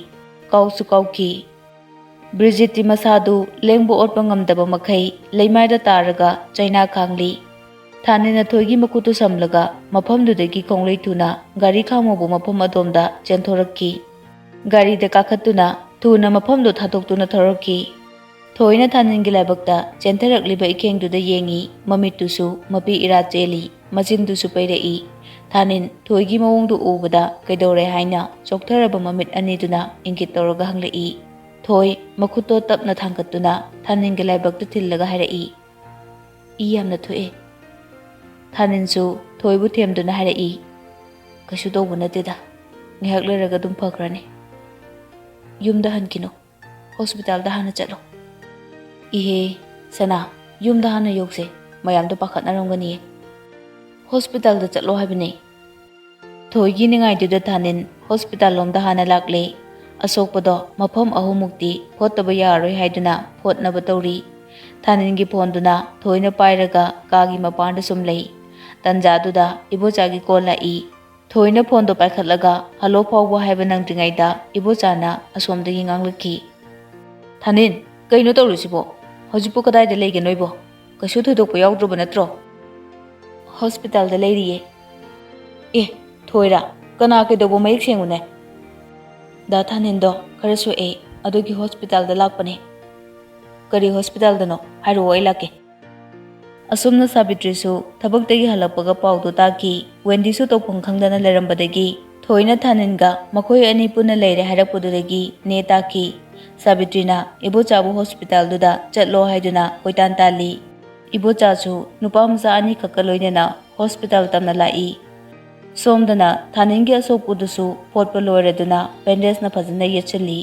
ꯀꯥꯎꯁꯨ ꯀꯥꯎꯈꯤ꯫ ꯕ꯭ꯔꯤꯖꯤꯠꯇꯤ ꯃꯁꯥꯗꯨ ꯂꯦꯡꯕ ꯑꯣꯠꯄ ꯉꯝꯗꯕ ꯃꯈꯩ ꯂꯩꯃꯥꯏꯗ ꯇꯥꯔꯒ ꯆꯩꯅꯥ ꯈꯥꯡꯂꯤ꯫ ꯊꯥꯅꯤꯟꯅ ꯊꯣꯏꯒꯤ ꯃꯈꯨꯠꯇꯨ ꯁꯝꯂꯒ ꯃꯐꯝꯗꯨꯗꯒꯤ ꯈꯣꯡꯂꯩ ꯊꯨꯅ ꯒꯥꯔꯤ ꯈꯥꯝꯃꯧꯕ ꯃꯐꯝ ꯑꯗꯣꯝꯗ ꯆꯦꯟꯊꯣꯔꯛꯈꯤ꯫ ꯒꯥꯔꯤꯗ ꯀꯥꯈꯠꯇꯨꯅ ꯊꯨꯅ ꯃꯐꯝꯗꯨ ꯊꯥꯗꯣꯛꯇꯨꯅ ꯊꯧꯔꯛꯈꯤ꯫ ꯊꯣꯏꯅ ꯊꯥꯅꯤꯟꯒꯤ ꯂꯥꯏꯕꯛꯇ ꯆꯦꯟꯊꯔꯛꯂꯤꯕ ꯏꯈꯦꯡꯗꯨꯗ ꯌꯦꯡꯉꯤ꯫ ꯃꯃꯤꯠꯇꯨꯁꯨ ꯃꯄꯤ ꯏꯔꯥ ꯆꯦꯜꯂꯤ꯫ ꯃꯆꯤꯟꯗꯨꯁꯨ ꯄꯩꯔꯛꯏ꯫ ꯊꯥꯅꯤꯟ ꯊꯣꯏꯒꯤ ꯃꯑꯣꯡꯗꯨ ꯎꯕꯗ ꯀꯩꯗꯧꯔꯦ ꯍꯥꯏꯅ ꯆꯣꯛꯊꯔꯕ ꯃꯃꯤꯠ ꯑꯅꯤꯗꯨꯅ ꯏꯪꯒꯤꯠ ꯇꯧꯔꯒ ꯍꯪꯂꯛꯏ꯫ ꯊꯣꯏ ꯃꯈꯨꯠꯇꯣ ꯇꯞꯅ ꯊꯥꯡꯒꯠꯇꯨꯅ ꯊꯥꯅꯤꯟꯒꯤ ꯂꯥꯏꯕꯛꯇ ꯊꯤꯜꯂꯒ ꯍꯥꯏꯔꯛꯏ, "ꯏ ꯌꯥꯝꯅ ꯊꯣꯛꯑꯦ꯫" ꯊꯥꯅꯤꯟꯁꯨ ꯊꯣꯏꯕꯨ ꯊꯦꯝꯗꯨꯅ ꯍꯥꯏꯔꯛꯏ, "ꯀꯩꯁꯨ ꯇꯧꯕ ꯅꯠꯇꯦꯗ, ꯉꯥꯏꯍꯥꯛ ꯂꯩꯔꯒ ꯑꯗꯨꯝ ꯐꯈ꯭ꯔꯅꯤ꯫ ꯌꯨꯝꯗ ꯍꯟꯈꯤꯅꯨ, ꯍꯣꯁꯄꯤꯇꯥꯜꯗ ꯍꯥꯟꯅ ꯆꯠꯂꯣ꯫" "ꯏꯍꯦ, ꯁꯅꯥ, ꯌꯨꯝꯗ ꯍꯥꯟꯅ ꯌꯧꯁꯦ, ꯃꯌꯥꯝꯗꯣ ꯄꯥꯈꯠꯅꯔꯝꯒꯅꯤꯌꯦ꯫" "ꯍꯣꯁꯄꯤꯇꯥꯜꯗ ꯆꯠꯂꯣ ꯍꯥꯏꯕꯅꯦ꯫" ꯊꯣꯏꯒꯤ ꯅꯤꯡꯉꯥꯏꯗꯨꯗ ꯊꯥꯅꯤꯟ ꯍꯣꯁꯄꯤꯇꯥꯜ ꯂꯣꯝꯗ ꯍꯥꯟꯅ ꯂꯥꯛꯂꯦ꯫ ꯑꯁꯣꯛꯄꯗꯣ ꯃꯐꯝ ꯑꯍꯨꯝꯃꯨꯛꯇꯤ ꯐꯣꯠꯇꯕ ꯌꯥꯔꯔꯣꯏ ꯍꯥꯏꯗꯨꯅ ꯐꯣꯠꯅꯕ ꯇꯧꯔꯤ꯫ ꯊꯥꯅꯤꯟꯒꯤ ꯐꯣꯟꯗꯨꯅ ꯊꯣꯏꯅ ꯄꯥꯏꯔꯒ ꯀꯥꯒꯤ ꯃꯄꯥꯟꯗ ꯁꯨꯝ ꯂꯩ꯫ ꯇꯟꯖꯥꯗꯨꯗ ꯏꯕꯣꯆꯥꯒꯤ ꯀꯣꯜ ꯂꯥꯛꯏ꯫ ꯊꯣꯏꯅ ꯐꯣꯟꯗꯣ ꯄꯥꯏꯈꯠꯂꯒ "ꯍꯜꯂꯣ" ꯐꯥꯎꯕ ꯍꯥꯏꯕ ꯅꯪꯗ꯭ꯔꯤꯉꯩꯗ ꯏꯕꯣꯆꯥꯅ ꯑꯁꯣꯝꯗꯒꯤ ꯉꯥꯡꯂꯛꯈꯤ, "ꯊꯥꯅꯤꯟ, ꯀꯩꯅꯣ ꯇꯧꯔꯤꯁꯤꯕꯣ? ꯍꯧꯖꯤꯛꯄꯨ ꯀꯗꯥꯏꯗ ꯂꯩꯒꯦ ꯅꯣꯏꯕꯣ? ꯀꯩꯁꯨ ꯊꯣꯏꯗꯣꯛꯄ ꯌꯥꯎꯗ꯭ꯔꯕ ꯅꯠꯇ꯭ꯔꯣ?" "ꯍꯣꯁꯄꯤꯇꯥꯜꯗ ꯂꯩꯔꯤꯌꯦ꯫" "ꯑꯦ, ꯊꯣꯏꯔꯥ? ꯀꯅꯥ ꯀꯩꯗꯧꯕ? ꯃꯌꯦꯛ ꯁꯦꯡꯉꯨꯅꯦ꯫" "ꯗꯥ ꯊꯥꯅꯤꯟꯗꯣ ꯈꯔ ꯁꯣꯛꯑꯦ, ꯑꯗꯨꯒꯤ ꯍꯣꯁꯄꯤꯇꯥꯜꯗ ꯂꯥꯛꯄꯅꯦ꯫" "ꯀꯔꯤ ꯍꯣꯁꯄꯤꯇꯥꯜꯗꯅꯣ? ꯍꯥꯏꯔꯛꯑꯣ, ꯑꯩ ꯂꯥꯛꯀꯦ꯫" ꯑꯁꯨꯝꯅ ꯁꯥꯕꯤꯇ꯭ꯔꯤꯁꯨ ꯊꯕꯛꯇꯒꯤ ꯍꯜꯂꯛꯄꯒ ꯄꯥꯎꯗꯨ ꯇꯥꯈꯤ꯫ ꯋꯦꯟꯗꯤꯁꯨ ꯇꯧꯐꯝ ꯈꯪꯗꯅ ꯂꯩꯔꯝꯕꯗꯒꯤ ꯊꯣꯏꯅ ꯊꯥꯅꯤꯟꯒ ꯃꯈꯣꯏ ꯑꯅꯤ ꯄꯨꯟꯅ ꯂꯩꯔꯦ ꯍꯥꯏꯔꯛꯄꯗꯨꯗꯒꯤ ꯅꯦ ꯇꯥꯈꯤ꯫ ꯁꯥꯕꯤꯇ꯭ꯔꯤꯅ ꯏꯕꯣꯆꯥꯕꯨ ꯍꯣꯁꯄꯤꯇꯥꯜꯗꯨꯗ ꯆꯠꯂꯣ ꯍꯥꯏꯗꯨꯅ ꯀꯣꯏꯇꯥꯟ ꯇꯥꯜꯂꯤ꯫ ꯏꯕꯣꯆꯥꯁꯨ ꯅꯨꯄꯥ ꯃꯆꯥ ꯑꯅꯤꯈꯛꯀ ꯂꯣꯏꯅꯅ ꯍꯣꯁꯄꯤꯇꯥꯜ ꯇꯝꯅ ꯂꯥꯛꯏ꯫ ꯁꯣꯝꯗꯅ ꯊꯥꯅꯤꯟꯒꯤ ꯑꯁꯣꯛꯄꯗꯨꯁꯨ ꯐꯣꯠꯄ ꯂꯣꯏꯔꯗꯨꯅ ꯕꯦꯟꯗꯦꯖꯅ ꯐꯖꯅ ꯌꯦꯠꯁꯤꯜꯂꯤ꯫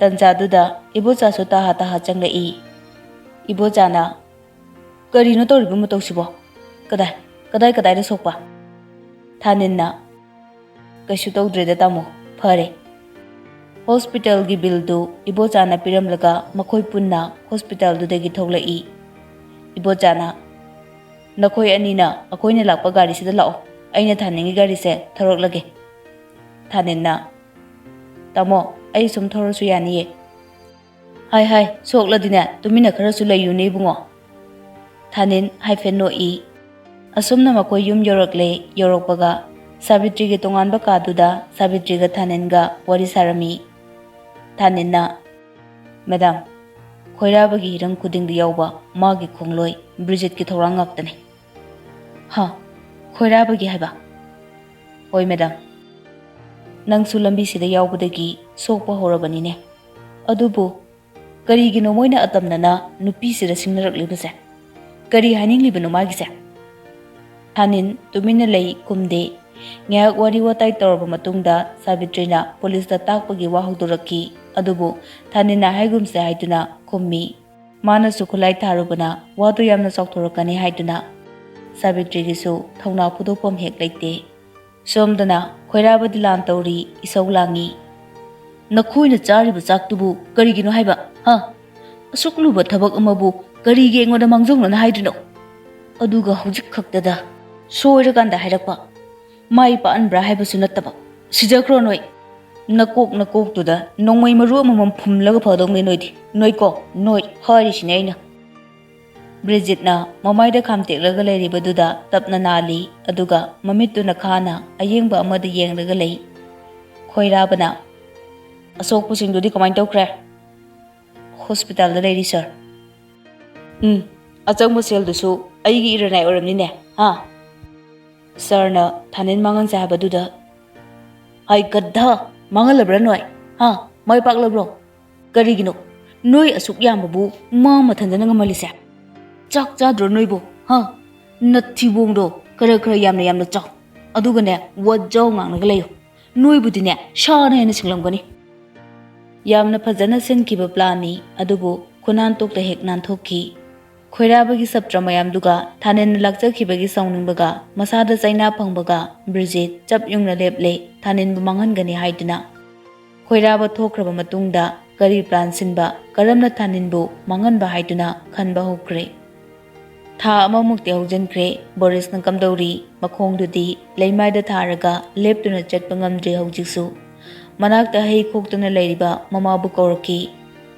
ꯇꯟꯖꯥꯗꯨꯗ ꯏꯕꯣꯆꯥꯁꯨ ꯇꯥꯍꯥ ꯇꯥꯍꯥ ꯆꯪꯂꯛꯏ꯫ ꯏꯕꯣꯆꯥꯅ, "ꯀꯔꯤꯅꯣ ꯇꯧꯔꯤꯕ ꯃꯇꯧꯁꯤꯕꯣ? ꯀꯗꯥꯏ, ꯀꯗꯥꯏ, ꯀꯗꯥꯏꯗ ꯁꯣꯛꯄ?" ꯊꯥꯅꯤꯟꯅ, "ꯀꯩꯁꯨ ꯇꯧꯗ꯭ꯔꯦꯗ ꯇꯥꯃꯣ, ꯐꯔꯦ꯫ ꯍꯣꯁꯄꯤꯇꯥꯜꯒꯤ ꯕꯤꯜꯗꯨ ꯏꯕꯣꯆꯥꯅ ꯄꯤꯔꯝꯂꯒ ꯃꯈꯣꯏ ꯄꯨꯟꯅ ꯍꯣꯁꯄꯤꯇꯥꯜꯗꯨꯗꯒꯤ ꯊꯣꯛꯂꯛꯏ꯫" ꯏꯕꯣꯆꯥꯅ, "ꯅꯈꯣꯏ ꯑꯅꯤꯅ ꯑꯩꯈꯣꯏꯅ ꯂꯥꯛꯄ ꯒꯥꯔꯤꯁꯤꯗ ꯂꯥꯛꯑꯣ, ꯑꯩꯅ ꯊꯥꯅꯤꯟꯒꯤ ꯒꯥꯔꯤꯁꯦ ꯊꯧꯔꯛꯂꯒꯦ꯫" ꯊꯥꯅꯤꯟꯅ, "ꯇꯥꯃꯣ, ꯑꯩ ꯁꯨꯝ ꯊꯧꯔꯁꯨ ꯌꯥꯅꯤꯌꯦ?" "ꯍꯥꯏ ꯍꯥꯏ, ꯁꯣꯛꯂꯗꯤꯅꯦ, ꯇꯨꯃꯤꯟꯅ ꯈꯔꯁꯨ ꯂꯩꯌꯨꯅꯦ ꯏꯕꯨꯡꯉꯣ꯫" ꯊꯥꯅꯤꯟ ꯍꯥꯏꯐꯦꯠ ꯅꯣꯛꯏ꯫ ꯑꯁꯨꯝꯅ ꯃꯈꯣꯏ ꯌꯨꯝ ꯌꯧꯔꯛꯂꯦ꯫ ꯌꯧꯔꯛꯄꯒ ꯁꯥꯕꯤꯇ꯭ꯔꯤꯒꯤ ꯇꯣꯉꯥꯟꯕ ꯀꯥꯗꯨꯗ ꯁꯥꯕꯤꯇ꯭ꯔꯤꯒ ꯊꯥꯅꯤꯟꯒ ꯋꯥꯔꯤ ꯁꯥꯔꯝꯃꯤ꯫ ꯊꯥꯅꯤꯟꯅ, "ꯃꯦꯗꯥꯝ, ꯈꯣꯏꯔꯥꯕꯒꯤ ꯍꯤꯔꯝ ꯈꯨꯗꯤꯡꯗ ꯌꯥꯎꯕ ꯃꯥꯒꯤ ꯈꯣꯡꯂꯣꯏ ꯕ꯭ꯔꯤꯖꯤꯠꯀꯤ ꯊꯧꯔꯥꯡ ꯉꯥꯛꯇꯅꯤ꯫" "ꯍꯥ? ꯈꯣꯏꯔꯥꯕꯒꯤ ꯍꯥꯏꯕ?" "ꯍꯣꯏ ꯃꯦꯗꯥꯝ꯫ ꯅꯪꯁꯨ ꯂꯝꯕꯤꯁꯤꯗ ꯌꯥꯎꯕꯗꯒꯤ ꯁꯣꯛꯄ ꯍꯧꯔꯕꯅꯤꯅꯦ꯫ ꯑꯗꯨꯕꯨ ꯀꯔꯤꯒꯤꯅꯣ ꯃꯣꯏꯅ ꯑꯇꯝꯅꯅ ꯅꯨꯄꯤꯁꯤꯗ ꯁꯤꯡꯅꯔꯛꯂꯤꯕꯁꯦ? ꯀꯔꯤ ꯍꯥꯏꯅꯤꯡꯂꯤꯕꯅꯣ ꯃꯥꯒꯤꯁꯦ?" ꯊꯥꯅꯤꯟ ꯇꯨꯃꯤꯟꯅ ꯂꯩ, ꯈꯨꯝꯗꯦ꯫ ꯉꯥꯏꯍꯥꯛ ꯋꯥꯔꯤ ꯋꯥꯇꯥꯏ ꯇꯧꯔꯕ ꯃꯇꯨꯡꯗ ꯁꯥꯕꯤꯇ꯭ꯔꯤꯅ ꯄꯨꯂꯤꯁꯇ ꯇꯥꯛꯄꯒꯤ ꯋꯥ ꯍꯧꯗꯣꯔꯛꯈꯤ꯫ ꯑꯗꯨꯕꯨ ꯊꯥꯅꯤꯟꯅ ꯍꯥꯏꯒꯨꯝꯁꯦ ꯍꯥꯏꯗꯨꯅ ꯈꯨꯝꯃꯤ꯫ ꯃꯥꯅꯁꯨ ꯈꯨꯠꯂꯥꯏ ꯊꯥꯔꯨꯕꯅ ꯋꯥꯗꯨ ꯌꯥꯝꯅ ꯆꯥꯎꯊꯣꯔꯛꯀꯅꯤ ꯍꯥꯏꯗꯨꯅ ꯁꯥꯕꯤꯇ꯭ꯔꯤꯒꯤꯁꯨ ꯊꯧꯅꯥ ꯐꯨꯗꯣꯛꯐꯝ ꯍꯦꯛ ꯂꯩꯇꯦ꯫ ꯁꯣꯝꯗꯅ ꯈꯣꯏꯔꯥꯕꯗꯤ ꯂꯥꯟ ꯇꯧꯔꯤ, ꯏꯁꯧ ꯂꯥꯡꯉꯤ꯫ "ꯅꯈꯣꯏꯅ ꯆꯥꯔꯤꯕ ꯆꯥꯛꯇꯨꯕꯨ ꯀꯔꯤꯒꯤꯅꯣ ꯍꯥꯏꯕ? ꯍꯥ? ꯑꯁꯨꯛ ꯂꯨꯕ ꯊꯕꯛ ꯑꯃꯕꯨ ꯀꯔꯤꯒꯤ ꯑꯩꯉꯣꯟꯗ ꯃꯥꯡꯖꯧꯅꯅ ꯍꯥꯏꯗ꯭ꯔꯤꯅꯣ? ꯑꯗꯨꯒ ꯍꯧꯖꯤꯛ ꯈꯛꯇꯗ ꯁꯣꯏꯔꯀꯥꯟꯗ ꯍꯥꯏꯔꯛꯄ꯫ ꯃꯥꯏ ꯄꯥꯛꯍꯟꯕ꯭ꯔꯥ ꯍꯥꯏꯕꯁꯨ ꯅꯠꯇꯕ꯫ ꯁꯤꯖꯈ꯭ꯔꯣ ꯅꯣꯏ꯫ ꯅꯀꯣꯛ ꯅꯀꯣꯛꯇꯨꯗ ꯅꯣꯡꯃꯩ ꯃꯔꯨ ꯑꯃꯃꯝ ꯐꯨꯝꯂꯒ ꯐꯗꯧꯅꯦ ꯅꯣꯏꯗꯤ꯫ ꯅꯣꯏꯀꯣ, ꯅꯣꯏ ꯍꯥꯏꯔꯤꯁꯤꯅꯦ ꯑꯩꯅ꯫" ꯕ꯭ꯔꯤꯖꯤꯠꯅ ꯃꯃꯥꯏꯗ ꯈꯥꯝꯇꯦꯛꯂꯒ ꯂꯩꯔꯤꯕꯗꯨꯗ ꯇꯞꯅ ꯅꯥꯜꯂꯤ, ꯑꯗꯨꯒ ꯃꯃꯤꯠꯇꯨꯅ ꯈꯥꯅ ꯑꯌꯦꯡꯕ ꯑꯃꯗ ꯌꯦꯡꯂꯒ ꯂꯩ꯫ ꯈꯣꯏꯔꯥꯕꯅ, "ꯑꯁꯣꯛꯄꯁꯤꯡꯗꯨꯗꯤ ꯀꯃꯥꯏꯅ ꯇꯧꯈ꯭ꯔꯦ?" "ꯍꯣꯁꯄꯤꯇꯥꯜꯗ ꯂꯩꯔꯤ, ꯁꯥꯔ꯫" "ꯎꯝ, ꯑꯆꯪꯕ ꯁꯦꯜꯗꯨꯁꯨ ꯑꯩꯒꯤ ꯏꯔꯅꯥꯏ ꯑꯣꯏꯔꯝꯅꯤꯅꯦ, ꯍꯥ?" ꯁꯥꯔꯅ ꯊꯥꯅꯤꯟ ꯃꯥꯡꯍꯟꯁꯦ ꯍꯥꯏꯕꯗꯨꯗ, "ꯍꯥꯏ ꯒꯙꯥ, ꯃꯥꯡꯍꯜꯂꯕ꯭ꯔꯥ ꯅꯣꯏ? ꯍꯥ? ꯃꯥꯏ ꯄꯥꯛꯂꯕ꯭ꯔꯣ? ꯀꯔꯤꯒꯤꯅꯣ ꯅꯣꯏ ꯑꯁꯨꯛ ꯌꯥꯝꯕꯕꯨ ꯃꯥ ꯃꯊꯟꯗꯅ ꯉꯝꯍꯜꯂꯤꯁꯦ? ꯆꯥꯛ ꯆꯥꯗ꯭ꯔꯣ ꯅꯣꯏꯕꯨ? ꯍꯥ? ꯅꯊꯤꯕꯣꯡꯗꯣ ꯈꯔ ꯈꯔ ꯌꯥꯝꯅ ꯌꯥꯝꯅ ꯆꯥꯎ꯫ ꯑꯗꯨꯒꯅꯦ, ꯋꯥꯖꯥꯎ ꯉꯥꯡꯂꯒ ꯂꯩꯌꯨ꯫ ꯅꯣꯏꯕꯨꯗꯤꯅꯦ, ꯁꯥꯅ ꯍꯦꯟꯅ ꯁꯤꯡꯂꯝꯒꯅꯤ꯫" ꯌꯥꯝꯅ ꯐꯖꯅ ꯁꯤꯟꯈꯤꯕ ꯄ꯭ꯂꯥꯟꯅꯤ, ꯑꯗꯨꯕꯨ ꯈꯨꯅꯥꯟ ꯇꯣꯛꯇ ꯍꯦꯛ ꯅꯥꯟꯊꯣꯛꯈꯤ꯫ ꯈꯣꯏꯔꯥꯕꯒꯤ ꯁꯞꯇ꯭ꯔ ꯃꯌꯥꯝꯗꯨꯒ ꯊꯥꯅꯤꯟꯅ ꯂꯥꯛꯆꯈꯤꯕꯒꯤ ꯁꯥꯎꯅꯤꯡꯕꯒ ꯃꯁꯥꯗ ꯆꯩꯅꯥ ꯐꯪꯕꯒ ꯕ꯭ꯔꯤꯖꯤꯠ ꯆꯞ ꯌꯨꯡꯅ ꯂꯦꯞꯂꯦ, ꯊꯥꯅꯤꯟꯕꯨ ꯃꯥꯡꯍꯟꯒꯅꯤ ꯍꯥꯏꯗꯨꯅ꯫ ꯈꯣꯏꯔꯥꯕ ꯊꯣꯛꯈ꯭ꯔꯕ ꯃꯇꯨꯡꯗ ꯀꯔꯤ ꯄ꯭ꯂꯥꯟ ꯁꯤꯟꯕ, ꯀꯔꯝꯅ ꯊꯥꯅꯤꯟꯕꯨ ꯃꯥꯡꯍꯟꯕ ꯍꯥꯏꯗꯨꯅ ꯈꯟꯕ ꯍꯧꯈ꯭ꯔꯦ꯫ ꯊꯥ ꯑꯃꯃꯨꯛꯇꯤ ꯍꯧꯖꯤꯟꯈ꯭ꯔꯦ꯫ ꯕꯣꯔꯤꯁꯅ ꯀꯝꯗꯧꯔꯤ? ꯃꯈꯣꯡꯗꯨꯗꯤ ꯂꯩꯃꯥꯏꯗ ꯊꯥꯔꯒ ꯂꯦꯞꯇꯨꯅ ꯆꯠꯄ ꯉꯝꯗ꯭ꯔꯤ ꯍꯧꯖꯤꯛꯁꯨ꯫ ꯃꯅꯥꯛꯇ ꯍꯩ ꯈꯣꯛꯇꯨꯅ ꯂꯩꯔꯤꯕ ꯃꯃꯥꯕꯨ ꯀꯧꯔꯛꯈꯤ꯫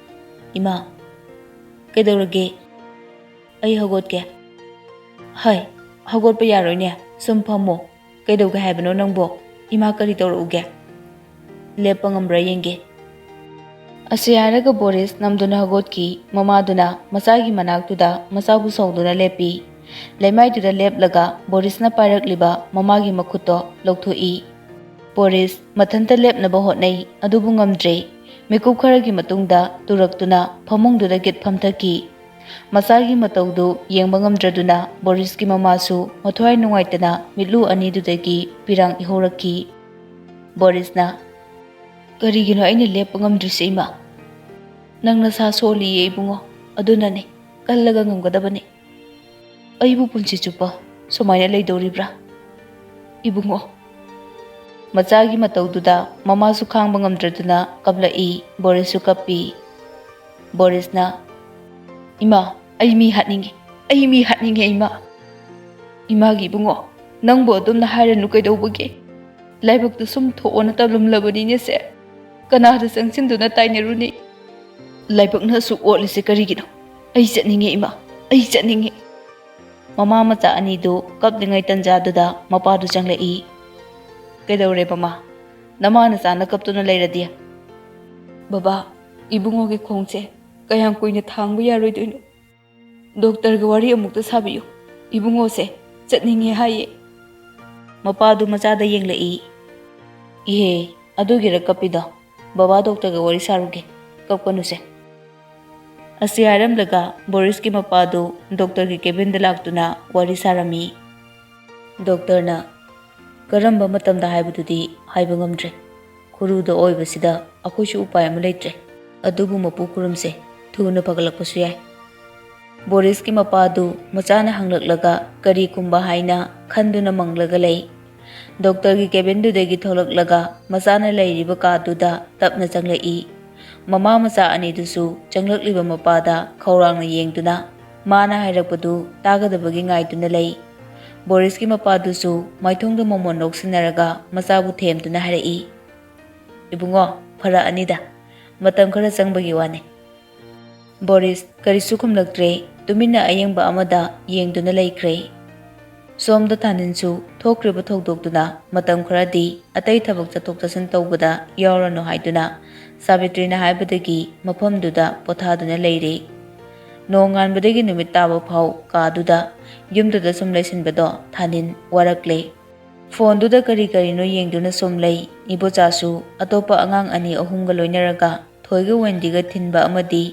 "ꯏꯃꯥ, ꯀꯩꯗꯧꯔꯒꯦ?" "ꯑꯩ ꯍꯧꯒꯠꯀꯦ꯫" "ꯍꯩ, ꯍꯧꯒꯠꯄ ꯌꯥꯔꯣꯏꯅꯦ, ꯁꯨꯝ ꯐꯝꯃꯣ꯫ ꯀꯩꯗꯧꯒꯦ ꯍꯥꯏꯕꯅꯣ ꯅꯪꯕꯣ? ꯏꯃꯥ ꯀꯔꯤ ꯇꯧꯔꯛꯎꯒꯦ?" "ꯂꯦꯞꯄ ꯉꯝꯕ꯭ꯔꯥ ꯌꯦꯡꯒꯦ꯫" ꯑꯁꯤ ꯍꯥꯏꯔꯒ ꯕꯣꯔꯤꯁ ꯅꯝꯗꯨꯅ ꯍꯧꯒꯠꯈꯤ꯫ ꯃꯃꯥꯗꯨꯅ ꯃꯆꯥꯒꯤ ꯃꯅꯥꯛꯇꯨꯗ ꯃꯆꯥꯕꯨ ꯁꯧꯗꯨꯅ ꯂꯦꯞꯄꯤ꯫ ꯂꯩꯃꯥꯏꯗꯨꯗ ꯂꯦꯞꯂꯒ ꯕꯣꯔꯤꯁꯅ ꯄꯥꯏꯔꯛꯂꯤꯕ ꯃꯃꯥꯒꯤ ꯃꯈꯨꯠꯇꯣ ꯂꯧꯊꯣꯛꯏ꯫ ꯕꯣꯔꯤꯁ ꯃꯊꯟꯇ ꯂꯦꯞꯅꯕ ꯍꯣꯠꯅꯩ, ꯑꯗꯨꯕꯨ ꯉꯝꯗ꯭ꯔꯦ꯫ ꯃꯤꯀꯨꯞ ꯈꯔꯒꯤ ꯃꯇꯨꯡꯗ ꯇꯨꯔꯛꯇꯨꯅ ꯐꯃꯨꯡꯗꯨꯗ ꯒꯤꯠ ꯐꯝꯊꯈꯤ꯫ ꯃꯆꯥꯒꯤ ꯃꯇꯧꯗꯨ ꯌꯦꯡꯕ ꯉꯝꯗ꯭ꯔꯗꯨꯅ ꯕꯣꯔꯤꯁꯀꯤ ꯃꯃꯥꯁꯨ ꯃꯊ꯭ꯋꯥꯏ ꯅꯨꯡꯉꯥꯏꯇꯅ ꯃꯤꯠꯂꯨ ꯑꯅꯤꯗꯨꯗꯒꯤ ꯄꯤꯔꯥꯡ ꯏꯍꯧꯔꯛꯈꯤ꯫ ꯕꯣꯔꯤꯁꯅ, "ꯀꯔꯤꯒꯤꯅꯣ ꯑꯩꯅ ꯂꯦꯞꯄ ꯉꯝꯗ꯭ꯔꯤꯁꯦ, ꯏꯃꯥ?" "ꯅꯪ ꯅꯁꯥ ꯁꯣꯜꯂꯤꯌꯦ ꯏꯕꯨꯡꯉꯣ, ꯑꯗꯨꯅꯅꯦ, ꯀꯜꯂꯒ ꯉꯝꯒꯗꯕꯅꯦ꯫ ꯑꯩꯕꯨ ꯄꯨꯟꯁꯤ ꯆꯨꯞꯄ ꯁꯨꯃꯥꯏꯅ ꯂꯩꯗꯧꯔꯤꯕ꯭ꯔꯥ, ꯏꯕꯨꯡꯉꯣ?" ꯃꯆꯥꯒꯤ ꯃꯇꯧꯗꯨꯗ ꯃꯃꯥꯁꯨ ꯈꯥꯡꯕ ꯉꯝꯗ꯭ꯔꯗꯨꯅ ꯀꯞꯂꯛꯏ, ꯕꯣꯔꯤꯁꯁꯨ ꯀꯞꯄꯤ꯫ ꯕꯣꯔꯤꯁꯅ, "ꯏꯃꯥ, ꯑꯩ ꯃꯤ ꯍꯥꯠꯅꯤꯡꯉꯤ, ꯑꯩ ꯃꯤ ꯍꯥꯠꯅꯤꯡꯉꯦ, ꯏꯃꯥ꯫ ꯏꯃꯥꯒꯤ ꯏꯕꯨꯡꯉꯣ, ꯅꯪꯕꯨ ꯑꯗꯨꯝꯅ ꯍꯥꯏꯔꯅꯨ ꯀꯩꯗꯧꯕꯒꯤ? ꯂꯥꯏꯕꯛꯇ ꯁꯨꯝ ꯊꯣꯛꯑꯣꯅ ꯇꯝꯂꯝꯂꯕꯅꯤꯅꯦꯁꯦ꯫ ꯀꯅꯥꯗ ꯆꯪꯁꯤꯟꯗꯨꯅ ꯇꯥꯏꯅꯔꯨꯅꯤ? ꯂꯥꯏꯕꯛꯅ ꯑꯁꯨꯛ ꯑꯣꯠꯂꯤꯁꯦ ꯀꯔꯤꯒꯤꯅꯣ? ꯑꯩ ꯆꯠꯅꯤꯡꯉꯦ ꯏꯃꯥ, ꯑꯩ ꯆꯠꯅꯤꯡꯉꯦ꯫" ꯃꯃꯥ ꯃꯆꯥ ꯑꯅꯤꯗꯨ ꯀꯞꯂꯤꯉꯩ ꯇꯟꯖꯥꯗꯨꯗ ꯃꯄꯥꯗꯨ ꯆꯪꯂꯛꯏ꯫ "ꯀꯩꯗꯧꯔꯦ ꯃꯃꯥ? ꯅꯃꯥ ꯅꯆꯥꯅ ꯀꯞꯇꯨꯅ ꯂꯩꯔꯗꯤ?" "ꯕꯕꯥ, ꯏꯕꯨꯡꯉꯣꯒꯤ ꯈꯣꯡꯁꯦ ꯀꯌꯥꯝ ꯀꯨꯏꯅ ꯊꯥꯡꯕ ꯌꯥꯔꯣꯏꯗꯣꯏꯅꯣ? ꯗꯣꯛꯇꯔꯒ ꯋꯥꯔꯤ ꯑꯃꯨꯛꯇ ꯁꯥꯕꯤꯌꯨ꯫ ꯏꯕꯨꯡꯉꯣꯁꯦ ꯆꯠꯅꯤꯡꯉꯦ ꯍꯥꯏꯌꯦ꯫" ꯃꯄꯥꯗꯨ ꯃꯆꯥꯗ ꯌꯦꯡꯂꯛꯏ꯫ "ꯏꯍꯦ, ꯑꯗꯨꯒꯤꯔ ꯀꯞꯄꯤꯗꯣ? ꯕꯕꯥ ꯗꯣꯛꯇꯔꯒ ꯋꯥꯔꯤ ꯁꯥꯔꯨꯒꯦ, ꯀꯞꯀꯅꯨꯁꯦ꯫" ꯑꯁꯤ ꯍꯥꯏꯔꯝꯂꯒ ꯕꯣꯔꯤꯁꯀꯤ ꯃꯄꯥꯗꯨ ꯗꯣꯛꯇꯔꯒꯤ ꯀꯦꯕꯤꯟꯗ ꯂꯥꯛꯇꯨꯅ ꯋꯥꯔꯤ ꯁꯥꯔꯝꯃꯤ꯫ ꯗꯣꯛꯇꯔꯅ, "ꯀꯔꯝꯕ ꯃꯇꯝꯗ ꯍꯥꯏꯕꯗꯨꯗꯤ ꯍꯥꯏꯕ ꯉꯝꯗ꯭ꯔꯦ꯫ ꯈꯨꯔꯨꯗ ꯑꯣꯏꯕꯁꯤꯗ ꯑꯩꯈꯣꯏꯁꯨ ꯎꯄꯥꯏ ꯑꯃ ꯂꯩꯇ꯭ꯔꯦ꯫ ꯑꯗꯨꯕꯨ ꯃꯄꯨ ꯈꯨꯔꯨꯝꯁꯦ, ꯊꯨꯅ ꯐꯒꯠꯂꯛꯄꯁꯨ ꯌꯥꯏ꯫ ꯕꯣꯔꯤꯁꯀꯤ ꯃꯄꯥꯗꯨ ꯃꯆꯥꯅ ꯍꯪꯂꯛꯂꯒ ꯀꯔꯤ ꯈꯨꯝꯕ ꯍꯥꯏꯅ ꯈꯟꯗꯨꯅ ꯃꯪꯂꯒ ꯂꯩ꯫ ꯗꯣꯛꯇꯔꯒꯤ ꯀꯦꯕꯤꯟꯗꯨꯗꯒꯤ ꯊꯣꯛꯂꯛꯂꯒ ꯃꯆꯥꯅ ꯂꯩꯔꯤꯕ ꯀꯥꯗꯨꯗ ꯇꯞꯅ ꯆꯪꯂꯛꯏ꯫ ꯃꯃꯥ ꯃꯆꯥ ꯑꯅꯤꯗꯨꯁꯨ ꯆꯪꯂꯛꯂꯤꯕ ꯃꯄꯥꯗ ꯈꯧꯔꯥꯡꯅ ꯌꯦꯡꯗꯨꯅ ꯃꯥꯅ ꯍꯥꯏꯔꯛꯄꯗꯨ ꯇꯥꯒꯗꯕꯒꯤ ꯉꯥꯏꯗꯨꯅ ꯂꯩ꯫ ꯕꯣꯔꯤꯁꯀꯤ ꯃꯄꯥꯗꯨꯁꯨ ꯃꯥꯏꯊꯣꯡꯗ ꯃꯣꯃꯣꯟ ꯅꯣꯛꯁꯤꯟꯅꯔꯒ ꯃꯆꯥꯕꯨ ꯊꯦꯝꯗꯨꯅ ꯍꯥꯏꯔꯛꯏ, "ꯏꯕꯨꯡꯉꯣ, ꯐꯔꯛꯑꯅꯤꯗ꯫ ꯃꯇꯝ ꯈꯔ ꯆꯪꯕꯒꯤ ꯋꯥꯅꯤ꯫" ꯕꯣꯔꯤꯁ ꯀꯔꯤꯁꯨ ꯈꯨꯝꯂꯛꯇ꯭ꯔꯦ꯫ ꯇꯨꯃꯤꯟꯅ ꯑꯌꯦꯡꯕ ꯑꯃꯗ ꯌꯦꯡꯗꯨꯅ ꯂꯩꯈ꯭ꯔꯦ꯫ ꯁꯣꯝꯗ ꯊꯥꯅꯤꯟꯁꯨ ꯊꯣꯛꯈ꯭ꯔꯤꯕ ꯊꯧꯗꯣꯛꯇꯨꯅ ꯃꯇꯝ ꯈꯔꯗꯤ ꯑꯇꯩ ꯊꯕꯛ ꯆꯠꯊꯣꯛ ꯆꯠꯁꯤꯟ ꯇꯧꯕꯗ ꯌꯥꯎꯔꯅꯨ ꯍꯥꯏꯗꯨꯅ ꯁꯥꯕꯤꯇ꯭ꯔꯤꯅ ꯍꯥꯏꯕꯗꯒꯤ ꯃꯐꯝꯗꯨꯗ ꯄꯣꯊꯥꯗꯨꯅ ꯂꯩꯔꯦ꯫ ꯅꯣꯡꯉꯥꯟꯕꯗꯒꯤ ꯅꯨꯃꯤꯠ ꯇꯥꯕ ꯐꯥꯎ ꯀꯥꯗꯨꯗ, ꯌꯨꯝꯗꯨꯗ ꯁꯨꯝ ꯂꯩꯁꯤꯟꯕꯗꯣ ꯊꯥꯅꯤꯟ ꯋꯥꯔꯛꯂꯦ꯫ ꯐꯣꯟꯗꯨꯗ ꯀꯔꯤ ꯀꯔꯤꯅꯣ ꯌꯦꯡꯗꯨꯅ ꯁꯨꯝ ꯂꯩ꯫ ꯏꯕꯣꯆꯥꯁꯨ ꯑꯇꯣꯞꯄ ꯑꯉꯥꯡ ꯑꯅꯤ ꯑꯍꯨꯝꯒ ꯂꯣꯏꯅꯔꯒ ꯊꯣꯏꯒ ꯋꯦꯟꯗꯤꯒ ꯊꯤꯟꯕ ꯑꯃꯗꯤ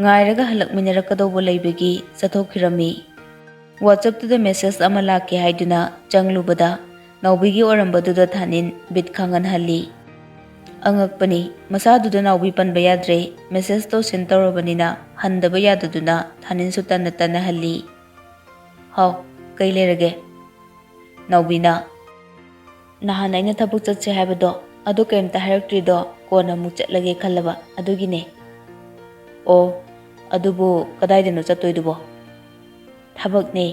ꯉꯥꯏꯔꯒ ꯍꯜꯂꯛꯃꯤꯟꯅꯔꯛꯀꯗꯧꯕ ꯂꯩꯕꯒꯤ ꯆꯠꯊꯣꯛꯈꯤꯔꯝꯃꯤ꯫ WhatsApp-ꯇꯨꯗ message ꯑꯃ ꯂꯥꯛꯀꯦ ꯍꯥꯏꯗꯨꯅ ꯆꯪꯂꯨꯕꯗ ꯅꯥꯎꯕꯤꯒꯤ ꯑꯣꯏꯔꯝꯕꯗꯨꯗ ꯊꯥꯅꯤꯟ ꯕꯤꯠ ꯈꯥꯡꯍꯟꯍꯜꯂꯤ꯫ ꯑꯉꯛꯄꯅꯤ, ꯃꯁꯥꯗꯨꯗ ꯅꯥꯎꯕꯤ ꯄꯟꯕ ꯌꯥꯗ꯭ꯔꯦ꯫ Message-ꯇꯣ send ꯇꯧꯔꯕꯅꯤꯅ ꯍꯟꯗꯕ ꯌꯥꯗꯗꯨꯅ ꯊꯥꯅꯤꯟꯁꯨ ꯇꯟꯅ ꯇꯟꯅ ꯍꯜꯂꯤ꯫ "ꯍꯥꯎ, ꯀꯩ ꯂꯩꯔꯒꯦ?" ꯅꯥꯎꯕꯤꯅ, "ꯅꯍꯥꯟ ꯑꯩꯅ ꯊꯕꯛ ꯆꯠꯁꯦ ꯍꯥꯏꯕꯗꯣ, ꯑꯗꯨ ꯀꯩꯝꯇ ꯍꯥꯏꯔꯛꯇ꯭ꯔꯤꯗꯣ ꯀꯣꯟꯅ ꯑꯃꯨꯛ ꯆꯠꯂꯒꯦ ꯈꯜꯂꯕ ꯑꯗꯨꯒꯤꯅꯦ꯫" "ꯑꯣ, ꯑꯗꯨꯕꯨ ꯀꯗꯥꯏꯗꯅꯣ ꯆꯠꯇꯣꯏꯗꯨꯕꯣ?" "ꯊꯕꯛꯅꯦ,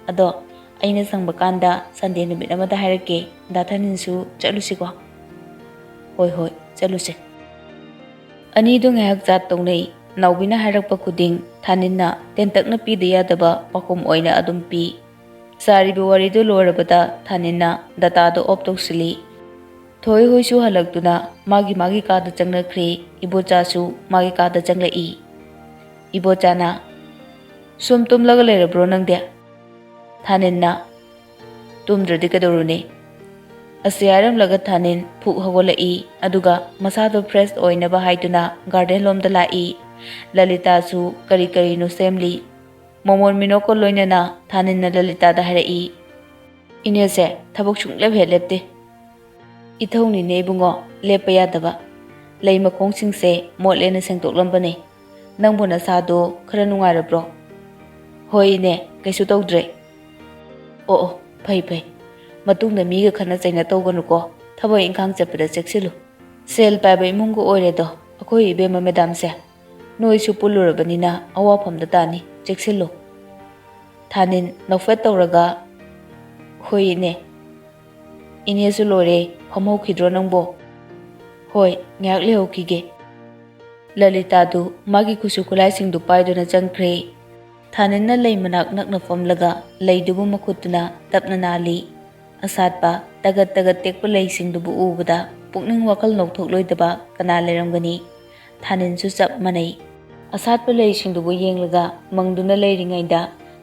ꯑꯗꯣ ꯑꯩꯅ ꯁꯪꯕ ꯀꯥꯟꯗ Sunday ꯅꯨꯃꯤꯠ ꯑꯃꯗ ꯍꯥꯏꯔꯛꯀꯦ꯫ ꯗꯥ ꯊꯥꯅꯤꯟꯁꯨ ꯆꯠꯂꯨꯁꯤꯀꯣ꯫" "ꯍꯣꯏ, ꯍꯣꯏ, ꯆꯠꯂꯨꯁꯦ꯫" ꯑꯅꯤꯗꯨ ꯉꯥꯏꯍꯥꯛ ꯆꯥꯠ ꯇꯧꯅꯩ꯫ ꯅꯥꯎꯕꯤꯅ ꯍꯥꯏꯔꯛꯄ ꯈꯨꯗꯤꯡ ꯊꯥꯅꯤꯟꯅ ꯇꯦꯟꯇꯛꯅ ꯄꯤꯗ ꯌꯥꯗꯕ ꯄꯥꯎꯈꯨꯝ ꯑꯣꯏꯅ ꯑꯗꯨꯝ ꯄꯤ꯫ ꯁꯥꯔꯤꯕ ꯋꯥꯔꯤꯗꯨ ꯂꯣꯏꯔꯕꯗ ꯊꯥꯅꯤꯟꯅ data-ꯗꯨ off ꯇꯧꯁꯤꯜꯂꯤ꯫ ꯊꯣꯏ ꯍꯣꯏꯁꯨ ꯍꯜꯂꯛꯇꯨꯅ ꯃꯥꯒꯤ ꯃꯥꯒꯤ ꯀꯥꯗ ꯆꯪꯅꯈ꯭ꯔꯦ꯫ ꯏꯕꯣꯆꯥꯁꯨ ꯃꯥꯒꯤ ꯀꯥꯗ ꯆꯪꯂꯛꯏ꯫ ꯏꯕꯣꯆꯥꯅ, "ꯁꯨꯝ ꯇꯨꯝꯂꯒ ꯂꯩꯔꯕ꯭ꯔꯣ ꯅꯪꯗꯤ?" ꯊꯥꯅꯤꯟꯅ, "ꯇꯨꯝꯗ꯭ꯔꯗꯤ ꯀꯩꯗꯧꯔꯨꯅꯤ?" ꯑꯁꯤ ꯍꯥꯏꯔꯝꯂꯒ ꯊꯥꯅꯤꯟ ꯐꯨꯛ ꯍꯧꯒꯠꯂꯛꯏ, ꯑꯗꯨꯒ ꯃꯁꯥꯗꯣ fresh ꯑꯣꯏꯅꯕ ꯍꯥꯏꯗꯨꯅ garden ꯂꯣꯝꯗ ꯂꯥꯛꯏ꯫ ꯂꯂꯤꯇꯥꯁꯨ ꯀꯔꯤ ꯀꯔꯤꯅꯣ ꯁꯦꯝꯂꯤ꯫ ꯃꯣꯃꯣꯟ ꯃꯤꯅꯣꯛꯀ ꯂꯣꯏꯅꯅ ꯊꯥꯅꯤꯟꯅ ꯂꯂꯤꯇꯥꯗ ꯍꯥꯏꯔꯛꯏ, "ꯏꯅꯦꯁꯦ ꯊꯕꯛ ꯁꯨꯡꯂꯦꯞ ꯍꯦꯛ ꯂꯦꯞꯇꯦ꯫" "ꯏꯊꯧꯅꯤꯅꯦ ꯏꯕꯨꯡꯉꯣ, ꯂꯦꯞꯄ ꯌꯥꯗꯕ꯫ ꯂꯩ ꯃꯈꯣꯡꯁꯤꯡꯁꯦ ꯃꯣꯠꯂꯦꯅ ꯁꯦꯡꯗꯣꯛꯂꯝꯕꯅꯦ꯫ "ꯅꯪꯕꯨ ꯅꯁꯥꯗꯣ ꯈꯔ ꯅꯨꯡꯉꯥꯏꯔꯕ꯭ꯔꯣ?" "ꯍꯣꯏ ꯏꯅꯦ, ꯀꯩꯁꯨ ꯇꯧꯗ꯭ꯔꯦ꯫" "ꯑꯣ ꯑꯣ, ꯐꯩ ꯐꯩ꯫ ꯃꯇꯨꯡꯗ ꯃꯤꯒ ꯈꯠꯅ ꯆꯩꯅ ꯇꯧꯒꯅꯨꯀꯣ, ꯊꯕꯛ ꯏꯪꯈꯥꯡ ꯆꯠꯄꯗ ꯆꯦꯛꯁꯤꯜꯂꯨ꯫ ꯁꯦꯜ ꯄꯥꯏꯕ ꯏꯃꯨꯡꯒ ꯑꯣꯏꯔꯦꯗꯣ ꯑꯩꯈꯣꯏ ꯏꯕꯦꯝꯃ ꯃꯦꯗꯥꯝꯁꯦ꯫ ꯅꯣꯏꯁꯨ ꯄꯨꯜꯂꯨꯔꯕꯅꯤꯅ ꯑꯋꯥꯐꯝꯗ ꯇꯥꯅꯤ, ꯆꯦꯛꯁꯤꯜꯂꯨ꯫" ꯊꯥꯅꯤꯟ ꯅꯣꯛꯐꯦꯠ ꯇꯧꯔꯒ, "ꯍꯣꯏ ꯏꯅꯦ꯫" "ꯏꯅꯦꯁꯨ ꯂꯣꯏꯔꯦ, ꯐꯝꯍꯧꯈꯤꯗ꯭ꯔꯣ ꯅꯪꯕꯣ?" "ꯍꯣꯏ, ꯉꯥꯏꯍꯥꯛ ꯂꯩꯍꯧꯈꯤꯒꯦ꯫" ꯂꯂꯤꯇꯥꯗꯨ ꯃꯥꯒꯤ ꯈꯨꯠꯁꯨ ꯈꯨꯠꯂꯥꯏꯁꯤꯡꯗꯨ ꯄꯥꯏꯗꯨꯅ ꯆꯪꯈ꯭ꯔꯦ꯫ ꯊꯥꯅꯤꯟꯅ ꯂꯩ ꯃꯅꯥꯛ ꯅꯛꯅ ꯐꯝꯂꯒ ꯂꯩꯗꯨꯕꯨ ꯃꯈꯨꯠꯇꯨꯅ ꯇꯞꯅ ꯅꯥꯜꯂꯤ꯫ ꯑꯁꯥꯠꯄ ꯇꯒꯠ ꯇꯒꯠ ꯇꯦꯛꯄ ꯂꯩꯁꯤꯡꯗꯨꯕꯨ ꯎꯕꯗ ꯄꯨꯛꯅꯤꯡ ꯋꯥꯈꯜ ꯅꯧꯊꯣꯛꯂꯣꯏꯗꯕ ꯀꯅꯥ ꯂꯩꯔꯝꯒꯅꯤ? ꯊꯥꯅꯤꯟꯁꯨ ꯆꯞ ꯃꯥꯟꯅꯩ꯫ ꯑꯁꯥꯠꯄ ꯂꯩꯁꯤꯡꯗꯨꯕꯨ ꯌꯦꯡꯂꯒ ꯃꯪꯗꯨꯅ ꯂꯩꯔꯤꯉꯩꯗ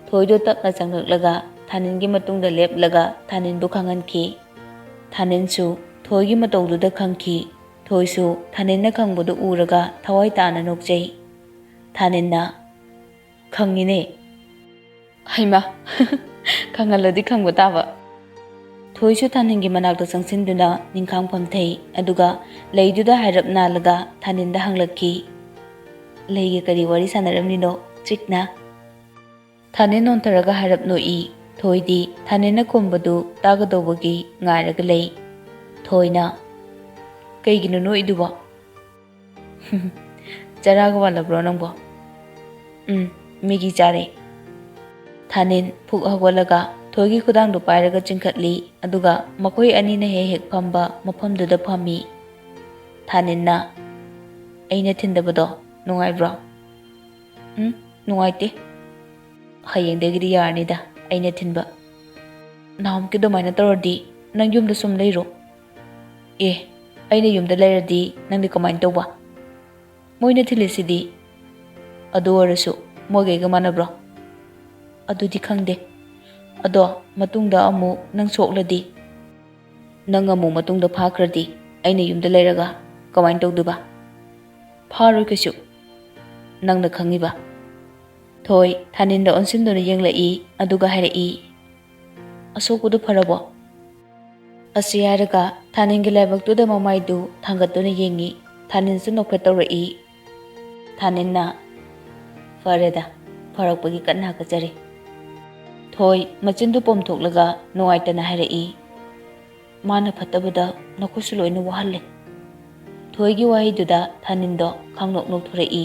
ꯊꯣꯏꯗꯣ ꯇꯞꯅ ꯆꯪꯂꯛꯂꯒ ꯊꯥꯅꯤꯟꯒꯤ ꯃꯇꯨꯡꯗ ꯂꯦꯞꯂꯒ ꯊꯥꯅꯤꯟꯕꯨ ꯈꯪꯍꯟꯈꯤ꯫ ꯊꯥꯅꯤꯟꯁꯨ ꯊꯣꯏꯒꯤ ꯃꯇꯧꯗꯨꯗ ꯈꯪꯈꯤ꯫ ꯊꯣꯏꯁꯨ ꯊꯥꯅꯤꯟꯅ ꯈꯪꯕꯗꯨ ꯎꯔꯒ ꯊꯋꯥꯏ ꯇꯥꯅ ꯅꯣꯛꯆꯩ꯫ ꯊꯥꯅꯤꯟꯅ, "ꯈꯪꯉꯤꯅꯦ꯫" "ꯍꯩꯃꯥ, ꯈꯪꯍꯜꯂꯗꯤ ꯈꯪꯕ ꯇꯥꯕ꯫" ꯊꯣꯏꯁꯨ ꯊꯥꯅꯤꯟꯒꯤ ꯃꯅꯥꯛꯇ ꯆꯪꯁꯤꯟꯗꯨꯅ ꯅꯤꯡꯈꯥꯡ ꯐꯝꯊꯩ, ꯑꯗꯨꯒ ꯂꯩꯗꯨꯗ ꯍꯥꯏꯔꯞ ꯅꯥꯜꯂꯒ ꯊꯥꯅꯤꯟꯗ ꯍꯪꯂꯛꯈꯤ, "ꯂꯩꯒ ꯀꯔꯤ ꯋꯥꯔꯤ ꯁꯥꯟꯅꯔꯝꯂꯤꯅꯣ?" ꯆꯤꯛꯅ꯫ ꯊꯥꯅꯤꯟ ꯅꯣꯟꯊꯔꯒ ꯍꯥꯏꯔꯞ ꯅꯣꯛꯏ꯫ ꯊꯣꯏꯗꯤ ꯊꯥꯅꯤꯟꯅ ꯈꯨꯝꯕꯗꯨ ꯇꯥꯒꯗꯧꯕꯒꯤ ꯉꯥꯏꯔꯒ ꯂꯩ꯫ ꯊꯣꯏꯅ, "ꯀꯩꯒꯤꯅꯣ ꯅꯣꯛꯏꯗꯨꯕꯣ?" "ꯆꯔꯥꯒ ꯋꯥꯠꯂꯕ꯭ꯔꯣ ꯅꯪꯕꯣ?" "ꯎꯝ, ꯃꯤꯒꯤ ꯆꯥꯔꯦ꯫" ꯊꯥꯅꯤꯟ ꯐꯨꯛ ꯍꯧꯒꯠꯂꯒ ꯊꯣꯏꯒꯤ ꯈꯨꯗꯥꯡꯗꯨ ꯄꯥꯏꯔꯒ ꯆꯤꯡꯈꯠꯂꯤ, ꯑꯗꯨꯒ ꯃꯈꯣꯏ ꯑꯅꯤꯅ ꯍꯦꯛ ꯍꯦꯛ ꯐꯝꯕ ꯃꯐꯝꯗꯨꯗ ꯐꯝꯃꯤ꯫ ꯊꯥꯅꯤꯟꯅ, "ꯑꯩꯅ ꯊꯤꯟꯗꯕꯗꯣ ꯅꯨꯡꯉꯥꯏꯕ꯭ꯔꯣ?" "ꯎꯝ, ꯅꯨꯡꯉꯥꯏꯇꯦ꯫" "ꯍꯌꯦꯡꯗꯒꯤꯗꯤ ꯌꯥꯔꯅꯤꯗ ꯑꯩꯅ ꯊꯤꯟꯕ꯫" "ꯅꯍꯥꯟꯃꯨꯛꯀꯤ ꯑꯗꯨꯃꯥꯏꯅ ꯇꯧꯔꯗꯤ ꯅꯪ ꯌꯨꯝꯗ ꯁꯨꯝ ꯂꯩꯔꯣ꯫" "ꯑꯦ, ꯑꯩꯅ ꯌꯨꯝꯗ ꯂꯩꯔꯗꯤ ꯅꯪꯗꯤ ꯀꯃꯥꯏꯅ ꯇꯧꯕ?" "ꯃꯣꯏꯅ ꯊꯤꯜꯂꯤꯁꯤꯗꯤ꯫" "ꯑꯗꯨ ꯑꯣꯏꯔꯁꯨ ꯃꯣꯏꯒꯩꯒ ꯃꯥꯟꯅꯕ꯭ꯔꯣ?" "ꯑꯗꯨꯗꯤ ꯈꯪꯗꯦ꯫ ꯑꯗꯣ ꯃꯇꯨꯡꯗ ꯑꯃꯨꯛ ꯅꯪ ꯁꯣꯛꯂꯗꯤ?" "ꯅꯪ ꯑꯃꯨꯛ ꯃꯇꯨꯡꯗ ꯐꯥꯈ꯭ꯔꯗꯤ ꯑꯩꯅ ꯌꯨꯝꯗ ꯂꯩꯔꯒ ꯀꯃꯥꯏꯅ ꯇꯧꯗꯣꯏꯕ?" "ꯐꯥꯔꯣꯏ ꯀꯩꯁꯨ, ꯅꯪꯅ ꯈꯪꯉꯤꯕ꯫" ꯊꯣꯏ ꯊꯥꯅꯤꯟꯗ ꯑꯣꯟꯁꯤꯟꯗꯨꯅ ꯌꯦꯡꯂꯛꯏ, ꯑꯗꯨꯒ ꯍꯥꯏꯔꯛꯏ, "ꯑꯁꯣꯛꯄꯗꯨ ꯐꯔꯕꯣ?" ꯑꯁꯤ ꯍꯥꯏꯔꯒ ꯊꯥꯅꯤꯟꯒꯤ ꯂꯥꯏꯕꯛꯇꯨꯗ ꯃꯃꯥꯏꯗꯨ ꯊꯥꯡꯒꯠꯇꯨꯅ ꯌꯦꯡꯉꯤ꯫ ꯊꯥꯅꯤꯟꯁꯨ ꯅꯣꯛꯐꯦꯠ ꯇꯧꯔꯛꯏ꯫ ꯊꯥꯅꯤꯟꯅ, "ꯐꯔꯦꯗ, ꯐꯔꯛꯄꯒꯤ ꯀꯟꯅ ꯍꯥꯀꯠꯆꯔꯤ꯫" ꯊꯣꯏ ꯃꯆꯤꯟꯗꯨ ꯄꯣꯝꯊꯣꯛꯂꯒ ꯅꯨꯡꯉꯥꯏꯇꯅ ꯍꯥꯏꯔꯛꯏ꯫ "ꯃꯥꯅ ꯐꯠꯇꯕꯗ ꯅꯈꯨꯠꯁꯨ ꯂꯣꯏꯅ ꯋꯥꯍꯜꯂꯦ꯫" ꯊꯣꯏꯒꯤ ꯋꯥꯍꯩꯗꯨꯗ ꯊꯥꯅꯤꯟꯗꯣ ꯈꯪꯅꯣꯛ ꯅꯣꯛꯊꯣꯔꯛꯏ꯫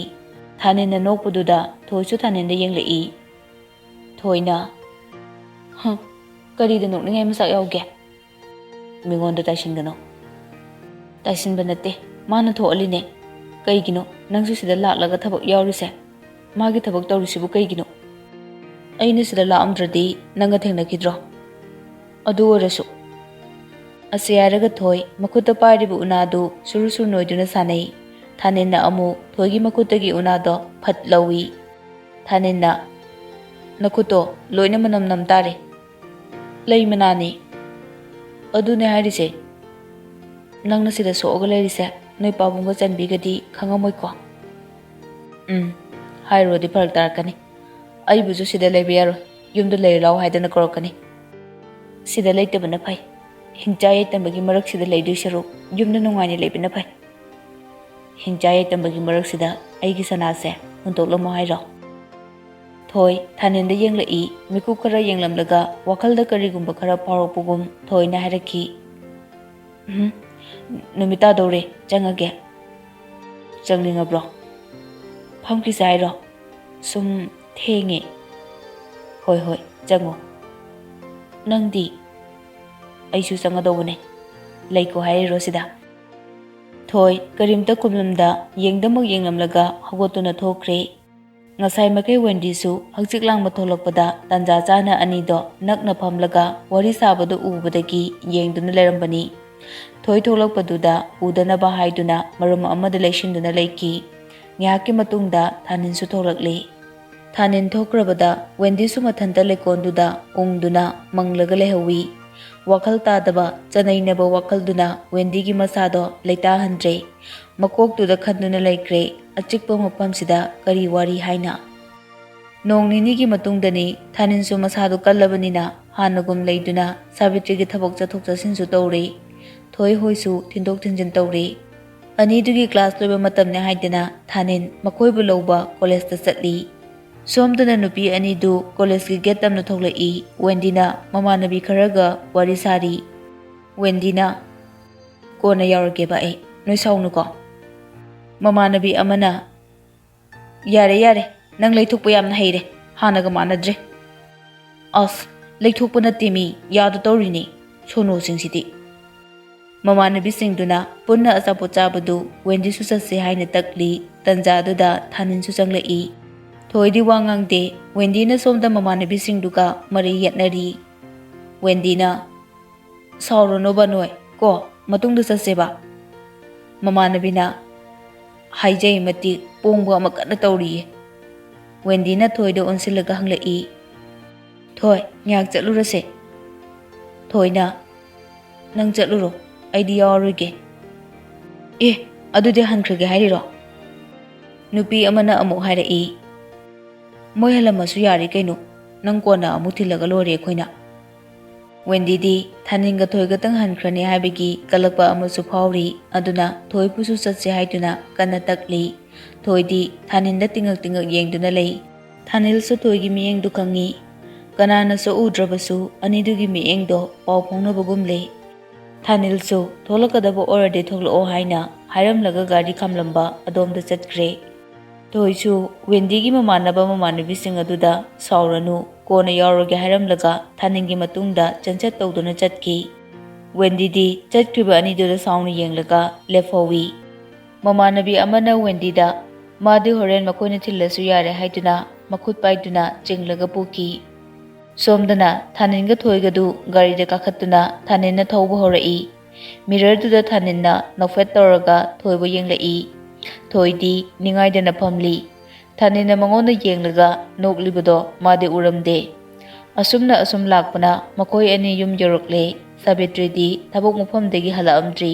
ꯊꯥꯅꯤꯟꯅ ꯅꯣꯛꯄꯗꯨꯗ ꯊꯣꯏꯁꯨ ꯊꯥꯅꯤꯟꯗ ꯌꯦꯡꯂꯛꯏ꯫ ꯊꯣꯏꯅ, "ꯍꯝ, ꯀꯔꯤꯗ ꯅꯣꯛꯅꯤꯡꯉꯥꯏ ꯃꯆꯥꯛ ꯌꯥꯎꯒꯦ? ꯃꯤꯉꯣꯟꯗ ꯇꯥꯏꯁꯤꯟꯒꯅꯨ꯫" "ꯇꯥꯏꯁꯤꯟꯕ ꯅꯠꯇꯦ, ꯃꯥꯅ ꯊꯣꯛꯍꯜꯂꯤꯅꯦ꯫ ꯀꯩꯒꯤꯅꯣ ꯅꯪꯁꯨ ꯁꯤꯗ ꯂꯥꯛꯂꯒ ꯊꯕꯛ ꯌꯥꯎꯔꯤꯁꯦ? ꯃꯥꯒꯤ ꯊꯕꯛ ꯇꯧꯔꯤꯁꯤꯕꯨ ꯀꯩꯒꯤꯅꯣ? ꯑꯩꯅ ꯁꯤꯗ ꯂꯥꯛꯑꯝꯗ꯭ꯔꯗꯤ ꯅꯪꯒ ꯊꯦꯡꯅꯈꯤꯗ꯭ꯔꯣ? ꯑꯗꯨ ꯑꯣꯏꯔꯁꯨ꯫" ꯑꯁꯤ ꯍꯥꯏꯔꯒ ꯊꯣꯏ ꯃꯈꯨꯠꯇ ꯄꯥꯏꯔꯤꯕ ꯎꯅꯥꯗꯨ ꯁꯨꯔꯨ ꯁꯨꯔꯨ ꯅꯣꯏꯗꯨꯅ ꯁꯥꯟꯅꯩ꯫ ꯊꯥꯅꯤꯟꯅ ꯑꯃꯨꯛ ꯊꯣꯏꯒꯤ ꯃꯈꯨꯠꯇꯒꯤ ꯎꯅꯥꯗꯣ ꯐꯠ ꯂꯧꯏ꯫ ꯊꯥꯅꯤꯟꯅ, "ꯅꯈꯨꯠꯇꯣ ꯂꯣꯏꯅ ꯃꯅꯝ ꯅꯝ ꯇꯥꯔꯦ꯫" "ꯂꯩ ꯃꯅꯥꯅꯤ꯫" "ꯑꯗꯨꯅꯦ ꯍꯥꯏꯔꯤꯁꯦ꯫ ꯅꯪꯅ ꯁꯤꯗ ꯁꯣꯛꯑꯒ ꯂꯩꯔꯤꯁꯦ ꯅꯣꯏ ꯄꯥꯕꯨꯡꯒ ꯆꯟꯕꯤꯒꯗꯤ ꯈꯪꯉꯝꯃꯣꯏꯀꯣ?" "ꯎꯝ, ꯍꯥꯏꯔꯨꯔꯗꯤ ꯐꯔꯛ ꯇꯥꯔꯛꯀꯅꯤ꯫ ꯑꯩꯕꯨꯁꯨ ꯁꯤꯗ ꯂꯩꯕ ꯌꯥꯔꯣꯏ, ꯌꯨꯝꯗ ꯂꯩꯔꯨ ꯂꯥꯎ ꯍꯥꯏꯗꯅ ꯀꯧꯔꯛꯀꯅꯤ꯫ ꯁꯤꯗ ꯂꯩꯇꯕꯅ ꯐꯩ꯫ ꯍꯤꯡꯆꯥ ꯌꯥꯏꯇꯝꯕꯒꯤ ꯃꯔꯛꯁꯤꯗ ꯂꯩꯗꯣꯏ ꯁꯔꯨꯛ ꯌꯨꯝꯗ ꯅꯨꯡꯉꯥꯏꯅ ꯂꯩꯕꯅ ꯐꯩ꯫ ꯍꯤꯡꯆꯥ ꯌꯥꯏꯇꯝꯕꯒꯤ ꯃꯔꯛꯁꯤꯗ ꯑꯩꯒꯤ ꯁꯅꯥꯁꯦ ꯍꯨꯟꯗꯣꯛꯂꯝꯃꯣ ꯍꯥꯏꯔꯣ?" ꯊꯣꯏ ꯊꯥꯅꯤꯟꯗ ꯌꯦꯡꯂꯛꯏ꯫ ꯃꯤꯀꯨꯞ ꯈꯔ ꯌꯦꯡꯂꯝꯂꯒ ꯋꯥꯈꯜꯗ ꯀꯔꯤꯒꯨꯝꯕ ꯈꯔ ꯐꯥꯎꯔꯛꯄꯒꯨꯝ ꯊꯣꯏꯅ ꯍꯥꯏꯔꯛꯈꯤ, "ꯎꯝ, ꯅꯨꯃꯤꯠ ꯇꯥꯗꯧꯔꯦ, ꯆꯪꯉꯒꯦ꯫" "ꯆꯪꯅꯤꯡꯉꯕ꯭ꯔꯣ? ꯐꯝꯈꯤꯁꯦ ꯍꯥꯏꯔꯣ? ꯁꯨꯝ ꯊꯦꯡꯉꯦ꯫" "ꯍꯣꯏ, ꯍꯣꯏ, ꯆꯪꯉꯣ꯫" "ꯅꯪꯗꯤ?" "ꯑꯩꯁꯨ ꯆꯪꯒꯗꯧꯕꯅꯦ꯫ ꯂꯩꯀꯣ ꯍꯥꯏꯔꯤꯔꯣ ꯁꯤꯗ?" ꯊꯣꯏ ꯀꯔꯤꯝꯇ ꯈꯨꯝꯂꯝꯗ ꯌꯦꯡꯗꯃꯛ ꯌꯦꯡꯂꯝꯂꯒ ꯍꯧꯒꯠꯇꯨꯅ ꯊꯣꯛꯈ꯭ꯔꯦ꯫ ꯉꯁꯥꯏ ꯃꯈꯩ ꯋꯦꯟꯗꯤꯁꯨ ꯍꯛꯆꯤꯛ ꯂꯥꯡꯕ ꯊꯣꯛꯂꯛꯄꯗ ꯇꯥꯟꯖꯥ ꯆꯥꯅ ꯑꯅꯤꯗꯣ ꯅꯛꯅ ꯐꯝꯂꯒ ꯋꯥꯔꯤ ꯁꯥꯕꯗꯨ ꯎꯕꯗꯒꯤ ꯌꯦꯡꯗꯨꯅ ꯂꯩꯔꯝꯕꯅꯤ꯫ ꯊꯣꯏ ꯊꯣꯛꯂꯛꯄꯗꯨꯗ ꯎꯗꯅꯕ ꯍꯥꯏꯗꯨꯅ ꯃꯔꯨꯝ ꯑꯃꯗ ꯂꯩꯁꯤꯟꯗꯨꯅ ꯂꯩꯈꯤ꯫ ꯉꯥꯏꯍꯥꯛꯀꯤ ꯃꯇꯨꯡꯗ ꯊꯥꯅꯤꯟꯁꯨ ꯊꯣꯛꯂꯛꯂꯦ꯫ ꯊꯥꯅꯤꯟ ꯊꯣꯛꯈ꯭ꯔꯕꯗ ꯋꯦꯟꯗꯤꯁꯨ ꯃꯊꯟꯇ ꯂꯩꯀꯣꯟꯗꯨꯗ ꯎꯪꯗꯨꯅ ꯃꯪꯂꯒ ꯂꯩꯍꯧꯋꯤ꯫ ꯋꯥꯈꯜ ꯇꯥꯗꯕ, ꯆꯅꯩꯅꯕ ꯋꯥꯈꯜꯗꯨꯅ ꯋꯦꯟꯗꯤꯒꯤ ꯃꯁꯥꯗꯣ ꯂꯩꯇꯥꯍꯟꯗ꯭ꯔꯦ꯫ ꯃꯀꯣꯛꯇꯨꯗ ꯈꯟꯗꯨꯅ ꯂꯩꯈ꯭ꯔꯦ, ꯑꯆꯤꯛꯄ ꯃꯐꯝꯁꯤꯗ ꯀꯔꯤ ꯋꯥꯔꯤ ꯍꯥꯏꯅ꯫ ꯅꯣꯡ ꯅꯤꯅꯤꯒꯤ ꯃꯇꯨꯡꯗꯅꯤ ꯊꯥꯅꯤꯟꯁꯨ ꯃꯁꯥꯗꯨ ꯀꯜꯂꯕꯅꯤꯅ ꯍꯥꯟꯅꯒꯨꯝ ꯂꯩꯗꯨꯅ ꯁꯥꯕꯤꯇ꯭ꯔꯤꯒꯤ ꯊꯕꯛ ꯆꯠꯊꯣꯛ ꯆꯠꯁꯤꯟꯁꯨ ꯇꯧꯔꯤ꯫ ꯊꯣꯏ ꯍꯣꯏꯁꯨ ꯊꯤꯟꯗꯣꯛ ꯊꯤꯟꯖꯤꯟ ꯇꯧꯔꯤ꯫ ꯑꯅꯤꯗꯨꯒꯤ ꯀ꯭ꯂꯥꯁ ꯂꯣꯏꯕ ꯃꯇꯝꯅꯦ ꯍꯥꯏꯗꯅ ꯊꯥꯅꯤꯟ ꯃꯈꯣꯏꯕꯨ ꯂꯧꯕ ꯀꯣꯂꯦꯖꯇ ꯆꯠꯂꯤ꯫ ꯁꯣꯝꯗꯅ ꯅꯨꯄꯤ ꯑꯅꯤꯗꯨ ꯀꯣꯂꯦꯖꯀꯤ ꯒꯦꯠ ꯇꯝꯅ ꯊꯣꯛꯂꯛꯏ꯫ ꯋꯦꯟꯗꯤꯅ ꯃꯃꯥꯟꯅꯕꯤ ꯈꯔꯒ ꯋꯥꯔꯤ ꯁꯥꯔꯤ꯫ ꯋꯦꯟꯗꯤꯅ, "ꯀꯣꯟꯅ ꯌꯥꯎꯔꯒꯦꯕ ꯑꯩ, ꯅꯣꯏ ꯁꯥꯎꯅꯨꯀꯣ꯫" ꯃꯃꯥꯟꯅꯕꯤ ꯑꯃꯅ, "ꯌꯥꯔꯦ ꯌꯥꯔꯦ, ꯅꯪ ꯂꯩꯊꯣꯛꯄ ꯌꯥꯝꯅ ꯍꯩꯔꯦ, ꯍꯥꯟꯅꯒ ꯃꯥꯟꯅꯗ꯭ꯔꯦ꯫" "ꯑꯁ, ꯂꯩꯊꯣꯛꯄ ꯅꯠꯇꯦ ꯃꯤ, ꯌꯥꯗ ꯇꯧꯔꯤꯅꯤ, ꯁꯣꯅꯣꯁꯤꯡꯁꯤꯗꯤ꯫" ꯃꯃꯥꯟꯅꯕꯤꯁꯤꯡꯗꯨꯅ ꯄꯨꯟꯅ ꯑꯆꯥꯄꯣꯠ ꯆꯥꯕꯗꯨ ꯋꯦꯟꯗꯤꯁꯨ ꯆꯠꯁꯦ ꯍꯥꯏꯅ ꯇꯛꯂꯤ꯫ ꯇꯟꯖꯥꯗꯨꯗ ꯊꯥꯅꯤꯟꯁꯨ ꯆꯪꯂꯛꯏ꯫ ꯊꯣꯏꯗꯤ ꯋꯥ ꯉꯥꯡꯗꯦ꯫ ꯋꯦꯟꯗꯤꯅ ꯁꯣꯝꯗ ꯃꯃꯥꯟꯅꯕꯤꯁꯤꯡꯗꯨꯒ ꯃꯔꯩ ꯌꯦꯠꯅꯔꯤ꯫ ꯋꯦꯟꯗꯤꯅ, "ꯁꯥꯎꯔꯨꯅꯣꯕ ꯅꯣꯏ ꯀꯣ, ꯃꯇꯨꯡꯗ ꯆꯠꯁꯦꯕ꯫" ꯃꯃꯥꯟꯅꯕꯤꯅ, "ꯍꯥꯏꯖꯩ ꯃꯇꯤꯛ ꯄꯣꯡꯕ ꯑꯃ ꯀꯟꯅ ꯇꯧꯔꯤꯌꯦ꯫" ꯋꯦꯟꯗꯤꯅ ꯊꯣꯏꯗ ꯑꯣꯟꯁꯤꯜꯂꯒ ꯍꯪꯂꯛꯏ, "ꯊꯣꯏ, ꯉꯥꯏꯍꯥꯛ ꯆꯠꯂꯨꯔꯁꯦ꯫" ꯊꯣꯏꯅ, "ꯅꯪ ꯆꯠꯂꯨꯔꯣ, ꯑꯩꯗꯤ ꯌꯥꯎꯔꯔꯣꯏꯒꯦ꯫" "ꯑꯦ, ꯑꯗꯨꯗꯤ ꯍꯟꯈ꯭ꯔꯒꯦ ꯍꯥꯏꯔꯤꯔꯣ?" ꯅꯨꯄꯤ ꯑꯃꯅ ꯑꯃꯨꯛ ꯍꯥꯏꯔꯛꯏ, "ꯃꯣꯏ ꯍꯜꯂꯝꯃꯁꯨ ꯌꯥꯔꯦ ꯀꯩꯅꯣ, ꯅꯪ ꯀꯣꯟꯅ ꯑꯃꯨꯛ ꯊꯤꯜꯂꯒ ꯂꯣꯏꯔꯦ ꯑꯩꯈꯣꯏꯅ꯫" ꯋꯦꯟꯗꯤꯗꯤ ꯊꯥꯅꯤꯟꯒ ꯊꯣꯏꯒꯇꯪ ꯍꯟꯈ꯭ꯔꯅꯤ ꯍꯥꯏꯕꯒꯤ ꯀꯜꯂꯛꯄ ꯑꯃꯁꯨ ꯐꯥꯎꯔꯤ꯫ ꯑꯗꯨꯅ ꯊꯣꯏꯕꯨꯁꯨ ꯆꯠꯁꯦ ꯍꯥꯏꯗꯨꯅ ꯀꯟꯅ ꯇꯛꯂꯤ꯫ ꯊꯣꯏꯗꯤ ꯊꯥꯅꯤꯟꯗ ꯇꯤꯡꯉꯛ ꯇꯤꯡꯉꯛ ꯌꯦꯡꯗꯨꯅ ꯂꯩ꯫ ꯊꯥꯅꯤꯜꯁꯨ ꯊꯣꯏꯒꯤ ꯃꯤꯠꯌꯦꯡꯗꯨ ꯈꯪꯉꯤ꯫ ꯀꯅꯥꯅꯁꯨ ꯎꯗ꯭ꯔꯕꯁꯨ ꯑꯅꯤꯗꯨꯒꯤ ꯃꯤꯠꯌꯦꯡꯗꯣ ꯄꯥꯎ ꯐꯥꯎꯅꯕꯒꯨꯝ ꯂꯩ꯫ ꯊꯥꯅꯤꯜꯁꯨ ꯊꯣꯛꯂꯛꯀꯗꯕ ꯑꯣꯏꯔꯗꯤ ꯊꯣꯛꯂꯛꯑꯣ ꯍꯥꯏꯅ ꯍꯥꯏꯔꯝꯂꯒ ꯒꯥꯔꯤ ꯈꯥꯝꯂꯝꯕ ꯑꯗꯣꯝꯗ ꯆꯠꯈ꯭ꯔꯦ꯫ ꯊꯣꯏꯁꯨ ꯋꯦꯟꯗꯤꯒꯤ ꯃꯃꯥꯟꯅꯕ ꯃꯃꯥꯟꯅꯕꯤꯁꯤꯡ ꯑꯗꯨꯗ ꯁꯥꯎꯔꯅꯨ, ꯀꯣꯟꯅ ꯌꯥꯎꯔꯒꯦ ꯍꯥꯏꯔꯝꯂꯒ ꯊꯥꯅꯤꯜꯒꯤ ꯃꯇꯨꯡꯗ ꯆꯦꯟꯆꯠ ꯇꯧꯗꯨꯅ ꯆꯠꯈꯤ꯫ ꯋꯦꯟꯗꯤꯗꯤ ꯆꯠꯈ꯭ꯔꯤꯕ ꯑꯅꯤꯗꯨꯗ ꯁꯥꯎꯅ ꯌꯦꯡꯂꯒ ꯂꯦꯞꯍꯧꯏ꯫ ꯃꯃꯥꯟꯅꯕꯤ ꯑꯃꯅ ꯋꯦꯟꯗꯤꯗ ꯃꯥꯗꯤ ꯍꯣꯔꯦꯟ ꯃꯈꯣꯏꯅ ꯊꯤꯜꯂꯁꯨ ꯌꯥꯔꯦ ꯍꯥꯏꯗꯨꯅ ꯃꯈꯨꯠ ꯄꯥꯏꯗꯨꯅ ꯆꯤꯡꯂꯒ ꯄꯨꯈꯤ꯫ ꯁꯣꯝꯗꯅ ꯊꯥꯅꯤꯟꯒ ꯊꯣꯏꯒꯗꯨ ꯒꯥꯔꯤꯗ ꯀꯥꯈꯠꯇꯨꯅ ꯊꯥꯅꯤꯟꯅ ꯊꯧꯕ ꯍꯧꯔꯛꯏ꯫ ꯃꯤꯔꯔꯗꯨꯗ ꯊꯥꯅꯤꯟꯅ ꯅꯣꯛꯐꯦꯠ ꯇꯧꯔꯒ ꯊꯣꯏꯕꯨ ꯌꯦꯡꯂꯛꯏ꯫ ꯊꯣꯏꯗꯤ ꯅꯤꯡꯉꯥꯏꯗꯅ ꯐꯝꯂꯤ꯫ ꯊꯥꯅꯤꯟꯅ ꯃꯉꯣꯟꯗ ꯌꯦꯡꯂꯒ ꯅꯣꯛꯂꯤꯕꯗꯣ ꯃꯥꯗꯤ ꯎꯔꯝꯗꯦ꯫ ꯑꯁꯨꯝꯅ ꯑꯁꯨꯝ ꯂꯥꯛꯄꯅ ꯃꯈꯣꯏ ꯑꯅꯤ ꯌꯨꯝ ꯌꯧꯔꯛꯂꯦ꯫ ꯁꯥꯕꯤꯇ꯭ꯔꯤꯗꯤ ꯊꯕꯛ ꯃꯐꯝꯗꯒꯤ ꯍꯜꯂꯛꯑꯝꯗ꯭ꯔꯤ꯫